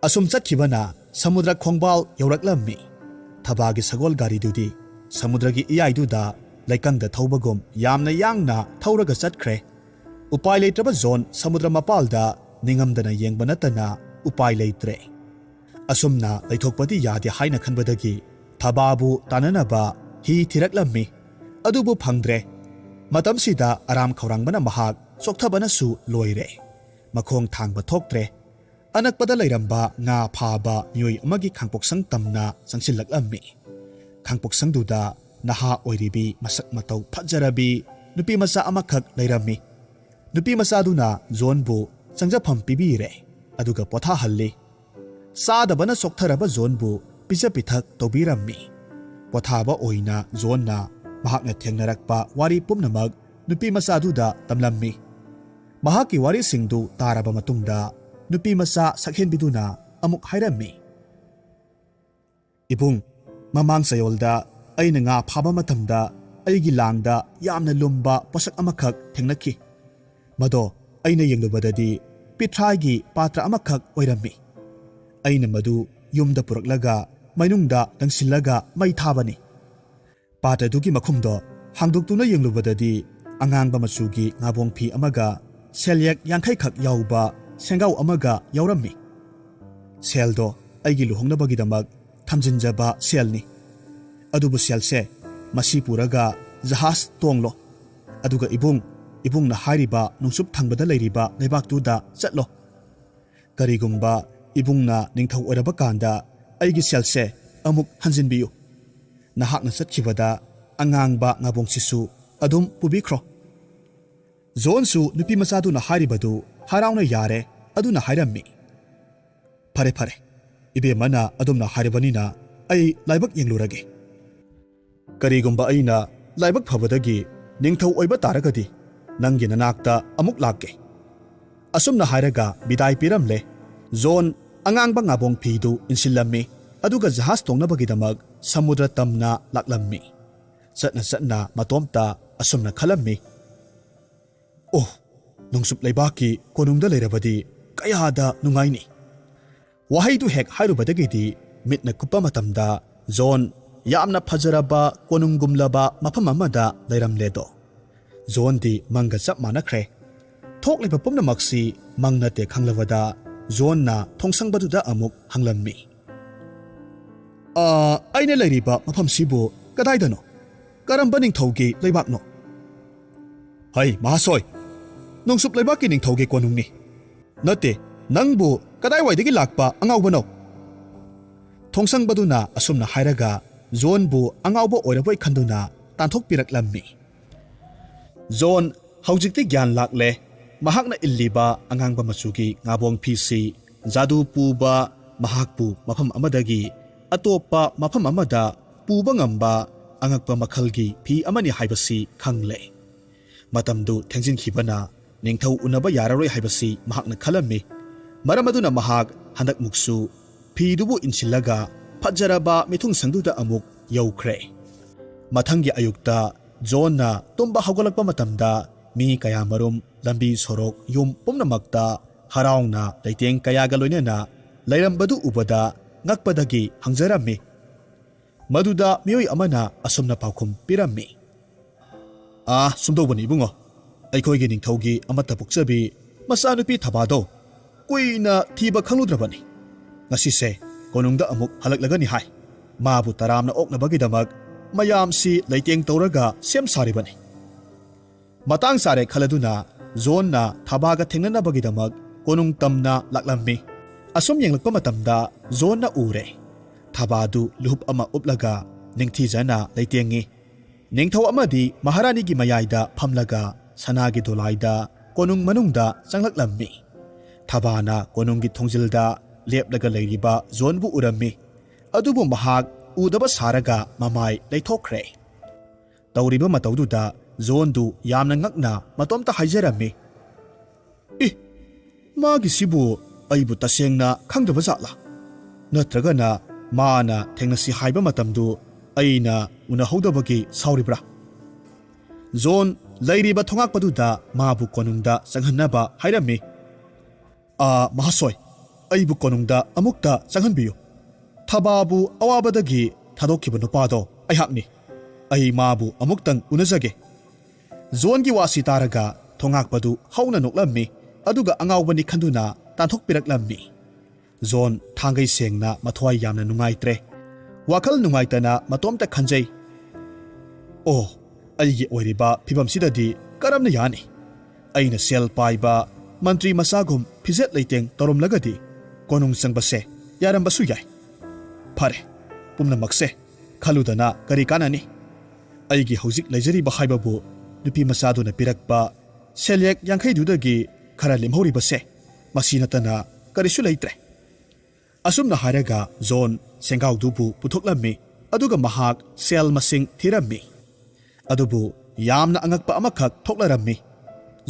ꯑꯁꯨꯝ ꯆꯠꯈꯤꯕꯅ ꯁꯃꯨꯗ꯭ꯔ ꯈꯣꯡꯕꯥꯜ ꯌꯧꯔꯛꯂꯝꯃꯤ꯫ ꯊꯕꯥꯒꯤ ꯁꯒꯣꯜ ꯒꯥꯔꯤꯗꯨꯗꯤ ꯁꯃꯨꯗ꯭ꯔꯒꯤ ꯏꯌꯥꯏꯗꯨꯗ ꯂꯩꯀꯪꯗ ꯊꯧꯕꯒꯨꯝ ꯌꯥꯝꯅ ꯌꯥꯡꯅ ꯊꯧꯔꯒ ꯆꯠꯈ꯭ꯔꯦ꯫ ꯎꯄꯥꯏ ꯂꯩꯇ꯭ꯔꯕ ꯖꯣꯟ ꯁꯃꯨꯗ꯭ꯔ ꯃꯄꯥꯜꯗ ꯅꯤꯡꯉꯝꯗꯅ ꯌꯦꯡꯕ ꯅꯠꯇꯅ ꯎꯄꯥꯏ ꯂꯩꯇ꯭ꯔꯦ꯫ ꯑꯁꯨꯝꯅ ꯂꯩꯊꯣꯛꯄꯗꯤ ꯌꯥꯗꯦ ꯍꯥꯏꯅ ꯈꯟꯕꯗꯒꯤ ꯊꯕꯥꯕꯨ ꯇꯥꯟꯅꯅꯕ ꯍꯤ ꯊꯤꯔꯛꯂꯝꯃꯤ꯫ ꯑꯗꯨꯕꯨ ꯐꯪꯗ꯭ꯔꯦ꯫ ꯃꯇꯝꯁꯤꯗ ꯑꯔꯥꯝ ꯈꯧꯔꯥꯡꯕꯅ ꯃꯍꯥꯛ ꯆꯣꯛꯊꯕꯅꯁꯨ ꯂꯣꯏꯔꯦ꯫ ꯃꯈꯣꯡ ꯊꯥꯡꯕ ꯊꯣꯛꯇ꯭ꯔꯦ꯫ ꯑꯅꯛꯄꯗ ꯂꯩꯔꯝꯕ ꯉꯥ ꯐꯥꯕ ꯃꯤꯑꯣꯏ ꯑꯃꯒꯤ ꯈꯥꯡꯄꯣꯛꯁꯪ ꯇꯝꯅ ꯆꯪꯁꯤꯜꯂꯛꯂꯝꯃꯤ꯫ ꯈꯥꯡꯄꯣꯛꯁꯪꯗꯨꯗ ꯅꯍꯥ ꯑꯣꯏꯔꯤꯕꯤ, ꯃꯁꯛ ꯃꯇꯧ ꯐꯖꯔꯕꯤ ꯅꯨꯄꯤ ꯃꯆꯥ ꯑꯃꯈꯛ ꯂꯩꯔꯝꯃꯤ꯫ ꯅꯨꯄꯤ ꯃꯆꯥꯗꯨꯅ ꯖꯣꯟꯕꯨ ꯆꯪꯖꯐꯝ ꯄꯤꯕꯤꯔꯦ, ꯑꯗꯨꯒ ꯄꯣꯊꯥꯍꯜꯂꯤ꯫ ꯆꯥꯗꯕꯅ ꯆꯣꯛꯊꯔꯕ ꯖꯣꯟꯕꯨ ꯄꯤꯖ ꯄꯤꯊꯛ ꯇꯧꯕꯤꯔꯝꯃꯤ꯫ ꯄꯣꯊꯥꯕ ꯑꯣꯏꯅ ꯖꯣꯟꯅ ꯃꯍꯥꯛꯅ ꯊꯦꯡꯅꯔꯛꯄ ꯋꯥꯔꯤ ꯄꯨꯝꯅꯃꯛ ꯅꯨꯄꯤ ꯃꯆꯥꯗꯨꯗ ꯇꯝꯂꯝꯃꯤ꯫ ꯃꯍꯥꯛꯀꯤ ꯋꯥꯔꯤꯁꯤꯡꯗꯨ ꯇꯥꯔꯕ ꯃꯇꯨꯡꯗ ꯅꯨꯄꯤ ꯃꯆꯥ ꯁꯛꯍꯦꯟꯕꯤꯗꯨꯅ ꯑꯃꯨꯛ ꯍꯥꯏꯔꯝꯃꯤ, "ꯏꯕꯨꯡ, ꯃꯃꯥꯡ ꯆꯌꯣꯜꯗ ꯑꯩꯅ ꯉꯥ ꯐꯥꯕ ꯃꯇꯝꯗ ꯑꯩꯒꯤ ꯂꯥꯡꯗ ꯌꯥꯝꯅ ꯂꯨꯝꯕ ꯄꯣꯠꯁꯛ ꯑꯃꯈꯛ ꯊꯦꯡꯅꯈꯤ꯫ ꯃꯗꯣ ꯑꯩꯅ ꯌꯦꯡꯂꯨꯕꯗꯗꯤ ꯄꯤꯊ꯭ꯔꯥꯏꯒꯤ ꯄꯥꯇ꯭ꯔ ꯑꯃꯈꯛ ꯑꯣꯏꯔꯝꯃꯤ꯫ ꯑꯩꯅ ꯃꯗꯨ ꯌꯨꯝꯗ ꯄꯨꯔꯛꯂꯒ ꯃꯅꯨꯡꯗ ꯂꯪꯁꯤꯜꯂꯒ ꯃꯩ ꯊꯥꯕꯅꯤ꯫ ꯄꯥꯇ꯭ꯔꯗꯨꯒꯤ ꯃꯈꯨꯝꯗꯣ ꯍꯥꯡꯗꯣꯛꯇꯨꯅ ꯌꯦꯡꯂꯨꯕꯗꯗꯤ ꯑꯉꯥꯡꯕ ꯃꯆꯨꯒꯤ ꯉꯥꯕꯣꯡ ꯐꯤ ꯑꯃꯒ ꯁꯦꯜꯌꯦꯛ ꯌꯥꯡꯈꯩꯈꯛ ꯌꯥꯎꯕ ꯁꯦꯡꯒꯥꯎ ꯑꯃꯒ ꯌꯥꯎꯔꯝꯃꯤ꯫ ꯁꯦꯜꯗꯣ ꯑꯩꯒꯤ ꯂꯨꯍꯣꯡꯅꯕꯒꯤꯗꯃꯛ ꯊꯝꯖꯤꯟꯖꯕ ꯁꯦꯜꯅꯤ꯫ ꯑꯗꯨꯕꯨ ꯁꯦꯜꯁꯦ ꯃꯁꯤ ꯄꯨꯔꯒ ꯖꯍꯥꯖ ꯇꯣꯡꯂꯣ꯫ ꯑꯗꯨꯒ ꯏꯕꯨꯡ, ꯏꯕꯨꯡꯅ ꯍꯥꯏꯔꯤꯕ ꯅꯣꯡꯆꯨꯞ ꯊꯪꯕꯗ ꯂꯩꯔꯤꯕ ꯂꯩꯕꯥꯛꯇꯨꯗ ꯆꯠꯂꯣ꯫ ꯀꯔꯤꯒꯨꯝꯕ ꯏꯕꯨꯡꯅ ꯅꯤꯡꯊꯧ ꯑꯣꯏꯔꯕ ꯀꯥꯟꯗ ꯑꯩꯒꯤ ꯁꯦꯜꯁꯦ ꯑꯃꯨꯛ ꯍꯟꯖꯤꯟꯕꯤꯌꯨ꯫ ꯅꯍꯥꯛꯅ ꯆꯠꯈꯤꯕꯗ ꯑꯉꯥꯡꯕ ꯉꯥꯕꯣꯡꯁꯤꯁꯨ ꯑꯗꯨꯝ ꯄꯨꯕꯤꯈ꯭ꯔꯣ꯫" ꯖꯣꯟꯁꯨ ꯅꯨꯄꯤ ꯃꯆꯥꯗꯨꯅ ꯍꯥꯏꯔꯤꯕꯗꯨ ꯍꯔꯥꯎꯅ ꯌꯥꯔꯦ ꯑꯗꯨꯅ ꯍꯥꯏꯔꯝꯃꯤ꯫ "ꯐꯔꯦ, ꯐꯔꯦ, ꯏꯕꯦꯝꯃꯅ ꯑꯗꯨꯝꯅ ꯍꯥꯏꯔꯕꯅꯤꯅ ꯑꯩ ꯂꯥꯏꯕꯛ ꯌꯦꯡꯂꯨꯔꯒꯦ꯫ ꯀꯔꯤꯒꯨꯝꯕ ꯑꯩꯅ ꯂꯥꯏꯕꯛ ꯐꯕꯗꯒꯤ ꯅꯤꯡꯊꯧ ꯑꯣꯏꯕ ꯇꯥꯔꯒꯗꯤ ꯅꯪꯒꯤ ꯅꯅꯥꯛꯇ ꯑꯃꯨꯛ ꯂꯥꯛꯀꯦ꯫" ꯑꯁꯨꯝꯅ ꯍꯥꯏꯔꯒ ꯕꯤꯗꯥꯏ ꯄꯤꯔꯝꯂꯦ꯫ ꯖꯣꯟ ꯑꯉꯥꯡꯕ ꯉꯥꯕꯣꯡ ꯐꯤꯗꯨ ꯏꯟꯁꯤꯜꯂꯝꯃꯤ, ꯑꯗꯨꯒ ꯖꯍꯥꯖ ꯇꯣꯡꯅꯕꯒꯤꯗꯃꯛ ꯁꯃꯨꯗ꯭ꯔ ꯇꯝꯅ ꯂꯥꯛꯂꯝꯃꯤ꯫ ꯆꯠꯅ ꯆꯠꯅ ꯃꯇꯣꯝꯇ ꯑꯁꯨꯝꯅ ꯈꯜꯂꯝꯃꯤ, "ꯑꯣ, ꯅꯣꯡꯆꯨꯞ ꯂꯩꯕꯥꯛꯀꯤ ꯀꯣꯅꯨꯡꯗ ꯂꯩꯔꯕꯗꯤ ꯀꯌꯥꯗ ꯅꯨꯡꯉꯥꯏꯅꯤ!" ꯋꯥꯍꯩꯗꯨ ꯍꯦꯛ ꯍꯥꯏꯔꯨꯕꯗꯒꯤꯗꯤ ꯃꯤꯠꯅ ꯀꯨꯞꯄ ꯃꯇꯝꯗ ꯖꯣꯟ ꯌꯥꯝꯅ ꯐꯖꯔꯕ ꯀꯣꯅꯨꯡꯒꯨꯝꯂꯕ ꯃꯐꯝ ꯑꯃꯗ ꯂꯩꯔꯝꯂꯦꯗꯣ꯫ ꯖꯣꯟꯗꯤ ꯃꯪꯒ ꯆꯞ ꯃꯥꯟꯅꯈ꯭ꯔꯦ꯫ ꯊꯣꯛꯂꯤꯕ ꯄꯨꯝꯅꯃꯛꯁꯤ ꯃꯪ ꯅꯠꯇꯦ ꯈꯪꯂꯕꯗ ꯖꯣꯟꯅ ꯊꯣꯡꯁꯪꯕꯗꯨꯗ ꯑꯃꯨꯛ ꯍꯪꯂꯝꯃꯤ, "ꯑ, ꯑꯩꯅ ꯂꯩꯔꯤꯕ ꯃꯐꯝꯁꯤꯕꯨ ꯀꯗꯥꯏꯗꯅꯣ? ꯀꯔꯝꯕ ꯅꯤꯡꯊꯧꯒꯤ ꯂꯩꯕꯥꯛꯅꯣ?" "ꯍꯩ, ꯃꯍꯥꯁꯣꯏ, ꯅꯣꯡꯆꯨꯞ ꯂꯩꯕꯥꯛꯀꯤ ꯅꯤꯡꯊꯧꯒꯤ ꯀꯣꯅꯨꯡꯅꯤ꯫ ꯅꯠꯇꯦ, ꯅꯪꯕꯨ ꯀꯗꯥꯏꯋꯥꯏꯗꯒꯤ ꯂꯥꯛꯄ ꯑꯉꯥꯎꯕꯅꯣ?" ꯊꯣꯡꯁꯪꯕꯗꯨꯅ ꯑꯁꯨꯝꯅ ꯍꯥꯏꯔꯒ ꯖꯣꯟꯕꯨ ꯑꯉꯥꯎꯕ ꯑꯣꯏꯔꯕꯣꯏ ꯈꯟꯗꯨꯅ ꯇꯥꯟꯊꯣꯛꯄꯤꯔꯛꯂꯝꯃꯤ꯫ ꯖꯣꯟ ꯍꯧꯖꯤꯛꯇꯤ ꯒ꯭ꯌꯥꯟ ꯂꯥꯛꯂꯦ꯫ ꯃꯍꯥꯛꯅ ꯏꯜꯂꯤꯕ ꯑꯉꯥꯡꯕ ꯃꯆꯨꯒꯤ ꯉꯥꯕꯣꯡ ꯐꯤꯁꯤ ꯖꯥꯗꯨ ꯄꯨꯕ, ꯃꯍꯥꯛꯄꯨ ꯃꯐꯝ ꯑꯃꯗꯒꯤ ꯑꯇꯣꯞꯄ ꯃꯐꯝ ꯑꯃꯗ ꯄꯨꯕ ꯉꯝꯕ ꯑꯉꯛꯄ ꯃꯈꯜꯒꯤ ꯐꯤ ꯑꯃꯅꯤ ꯍꯥꯏꯕꯁꯤ ꯈꯪꯂꯦ꯫ ꯃꯇꯝꯗꯨ ꯊꯦꯡꯖꯤꯟꯈꯤꯕꯅ ꯅꯤꯡꯊꯧ ꯎꯅꯕ ꯌꯥꯔꯔꯣꯏ ꯍꯥꯏꯕꯁꯤ ꯃꯍꯥꯛꯅ ꯈꯜꯂꯝꯃꯤ꯫ ꯃꯔꯝ ꯑꯗꯨꯅ ꯃꯍꯥꯛ ꯍꯟꯗꯛꯃꯨꯛꯁꯨ ꯐꯤꯗꯨꯕꯨ ꯏꯟꯁꯤꯜꯂꯒ ꯐꯖꯔꯕ ꯃꯤꯊꯨꯡꯁꯪꯗꯨꯗ ꯑꯃꯨꯛ ꯌꯧꯈ꯭ꯔꯦ꯫ ꯃꯊꯪꯒꯤ ꯑꯌꯨꯛꯇ ꯖꯣꯟꯅ ꯇꯨꯝꯕ ꯍꯧꯒꯠꯂꯛꯄ ꯃꯇꯝꯗ ꯃꯤ ꯀꯌꯥꯃꯔꯨꯝ ꯂꯝꯕꯤ ꯁꯣꯔꯣꯛ ꯌꯨꯝ ꯄꯨꯝꯅꯃꯛꯇ ꯍꯔꯥꯎꯅ ꯂꯩꯇꯦꯡ ꯀꯌꯥꯒ ꯂꯣꯏꯅꯅ ꯂꯩꯔꯝꯕꯗꯨ ꯎꯕꯗ ꯉꯛꯄꯗꯒꯤ ꯍꯪꯖꯔꯝꯃꯤ꯫ ꯃꯗꯨꯗ ꯃꯤꯑꯣꯏ ꯑꯃꯅ ꯑꯁꯨꯝꯅ ꯄꯥꯎꯈꯨꯝ ꯄꯤꯔꯝꯃꯤ, "ꯑꯥ, ꯁꯨꯝꯗꯧꯕꯅꯤ ꯏꯕꯨꯡꯉꯣ, ꯑꯩꯈꯣꯏꯒꯤ ꯅꯤꯡꯊꯧꯒꯤ ꯑꯃꯠꯇ ꯄꯣꯛꯆꯕꯤ ꯃꯆꯥꯅꯨꯄꯤ ꯊꯕꯥꯗꯣ ꯀꯨꯏꯅ ꯊꯤꯕ ꯈꯪꯂꯨꯗ꯭ꯔꯕꯅꯤ꯫ ꯉꯁꯤꯁꯦ ꯀꯣꯅꯨꯡꯗ ꯑꯃꯨꯛ ꯍꯜꯂꯛꯂꯒꯅꯤ ꯍꯥꯏ꯫ ꯃꯥꯕꯨ ꯇꯔꯥꯝꯅ ꯑꯣꯛꯅꯕꯒꯤꯗꯃꯛ ꯃꯌꯥꯝꯁꯤ ꯂꯩꯇꯦꯡ ꯇꯧꯔꯒ ꯁꯦꯝ ꯁꯥꯔꯤꯕꯅꯤ꯫" ꯃꯇꯥꯡ ꯆꯥꯔꯦ ꯈꯜꯂꯗꯨꯅ ꯖꯣꯟꯅ ꯊꯕꯥꯒ ꯊꯦꯡꯅꯅꯕꯒꯤꯗꯃꯛ ꯀꯣꯅꯨꯡ ꯇꯝꯅ ꯂꯥꯛꯂꯝꯃꯤ꯫ ꯑꯁꯨꯝ ꯌꯦꯡꯂꯛꯄ ꯃꯇꯝꯗ ꯖꯣꯟꯅ ꯎꯔꯦ꯫ ꯊꯕꯥꯗꯨ ꯂꯨꯍꯨꯞ ꯑꯃ ꯎꯞꯂꯒ ꯅꯤꯡꯊꯤꯖꯅ ꯂꯩꯇꯦꯡꯉꯤ꯫ ꯅꯤꯡꯊꯧ ꯑꯃꯗꯤ ꯃꯍꯥꯔꯥꯅꯤꯒꯤ ꯃꯌꯥꯏꯗ ꯐꯝꯂꯒ ꯁꯅꯥꯒꯤ ꯗꯣꯂꯥꯏꯗ ꯀꯣꯅꯨꯡ ꯃꯅꯨꯡꯗ ꯆꯪꯂꯛꯂꯝꯃꯤ꯫ ꯊꯕꯥꯅ ꯀꯣꯅꯨꯡꯒꯤ ꯊꯣꯡꯖꯤꯜꯗ ꯂꯦꯞꯂꯒ ꯂꯩꯔꯤꯕ ꯖꯣꯟꯕꯨ ꯎꯔꯝꯃꯤ꯫ ꯑꯗꯨꯕꯨ ꯃꯍꯥꯛ ꯎꯗꯕ ꯁꯥꯔꯒ ꯃꯃꯥꯏ ꯂꯩꯊꯣꯛꯈ꯭ꯔꯦ꯫ ꯇꯧꯔꯤꯕ ꯃꯇꯧꯗꯨꯗ ꯖꯣꯟꯗꯨ ꯌꯥꯝꯅ ꯉꯛꯅ ꯃꯇꯣꯝꯇ ꯍꯥꯏꯖꯔꯝꯃꯤ, "ꯏ, ꯃꯥꯒꯤꯁꯤꯕꯨ ꯑꯩꯕꯨ ꯇꯁꯦꯡꯅ ꯈꯪꯗꯕ ꯖꯥꯠꯂꯥ? ꯅꯠꯇ꯭ꯔꯒꯅ ꯃꯥꯅ ꯊꯦꯡꯅꯁꯤ ꯍꯥꯏꯕ ꯃꯇꯝꯗꯨ ꯑꯩꯅ ꯎꯅꯍꯧꯗꯕꯒꯤ ꯁꯥꯎꯔꯤꯕ꯭ꯔꯥ?" ꯖꯣꯟ ꯂꯩꯔꯤꯕ ꯊꯣꯉꯥꯛꯄꯗꯨꯗ ꯃꯥꯕꯨ ꯀꯣꯅꯨꯡꯗ ꯆꯪꯍꯟꯅꯕ ꯍꯥꯏꯔꯝꯃꯤ꯫ "ꯑꯥ, ꯃꯍꯥꯁꯣꯏ, ꯑꯩꯕꯨ ꯀꯣꯅꯨꯡꯗ ꯑꯃꯨꯛꯇ ꯆꯪꯍꯟꯕꯤꯌꯨ꯫ ꯊꯕꯥꯕꯨ ꯑꯋꯥꯕꯗꯒꯤ ꯊꯥꯗꯣꯛꯈꯤꯕ ꯅꯨꯄꯥꯗꯣ ꯑꯩꯍꯥꯛꯅꯤ꯫ ꯑꯩ ꯃꯥꯕꯨ ꯑꯃꯨꯛꯇꯪ ꯎꯅꯖꯒꯦ꯫" ꯖꯣꯟꯒꯤ ꯋꯥꯁꯤ ꯇꯥꯔꯒ ꯊꯣꯉꯥꯛꯄꯗꯨ ꯍꯧꯅ ꯅꯣꯛꯂꯝꯃꯤ, ꯑꯗꯨꯒ ꯑꯉꯥꯎꯕꯅꯤ ꯈꯟꯗꯨꯅ ꯇꯥꯟꯊꯣꯛꯄꯤꯔꯛꯂꯝꯃꯤ꯫ ꯖꯣꯟ ꯊꯥꯡꯒꯩ ꯁꯦꯡꯅ ꯃꯊ꯭ꯋꯥꯏ ꯌꯥꯝꯅ ꯅꯨꯡꯉꯥꯏꯇ꯭ꯔꯦ꯫ ꯋꯥꯈꯜ ꯅꯨꯡꯉꯥꯏꯇꯅ ꯃꯇꯣꯝꯇ ꯈꯟꯖꯩ, "ꯑꯣ, ꯑꯩꯒꯤ ꯑꯣꯏꯔꯤꯕ ꯐꯤꯕꯝꯁꯤꯗꯗꯤ ꯀꯔꯝꯅ ꯌꯥꯅꯤ? ꯑꯩꯅ ꯁꯦꯜ ꯄꯥꯏꯕ ꯃꯟꯇ꯭ꯔꯤ ꯃꯆꯥꯒꯨꯝ ꯐꯤꯖꯦꯠ ꯂꯩꯇꯦꯡ ꯇꯧꯔꯝꯂꯒꯗꯤ ꯀꯣꯅꯨꯡ ꯆꯪꯕꯁꯦ ꯌꯥꯔꯝꯕꯁꯨ ꯌꯥꯏ꯫ ꯐꯔꯦ, ꯄꯨꯝꯅꯃꯛꯁꯦ ꯈꯜꯂꯨꯗꯅ ꯀꯔꯤ ꯀꯥꯟꯅꯅꯤ? ꯑꯩꯒꯤ ꯍꯧꯖꯤꯛ ꯂꯩꯖꯔꯤꯕ ꯍꯥꯏꯕꯕꯨ ꯅꯨꯄꯤ ꯃꯆꯥꯗꯨꯅ ꯄꯤꯔꯛꯄ ꯁꯦꯜꯌꯦꯛ ꯌꯥꯡꯈꯩꯗꯨꯗꯒꯤ ꯈꯔ ꯂꯦꯝꯍꯧꯔꯤꯕꯁꯦ, ꯃꯁꯤ ꯅꯠꯇꯅ ꯀꯔꯤꯁꯨ ꯂꯩꯇ꯭ꯔꯦ꯫" ꯑꯁꯨꯝꯅ ꯍꯥꯏꯔꯒ ꯖꯣꯟ ꯁꯦꯡꯒꯥꯎꯗꯨꯕꯨ ꯄꯨꯊꯣꯛꯂꯝꯃꯤ, ꯑꯗꯨꯒ ꯃꯍꯥꯛ ꯁꯦꯜ ꯃꯁꯤꯡ ꯊꯤꯔꯝꯃꯤ꯫ ꯑꯗꯨꯕꯨ ꯌꯥꯝꯅ ꯑꯉꯛꯄ ꯑꯃꯈꯛ ꯊꯣꯛꯂꯔꯝꯃꯤ꯫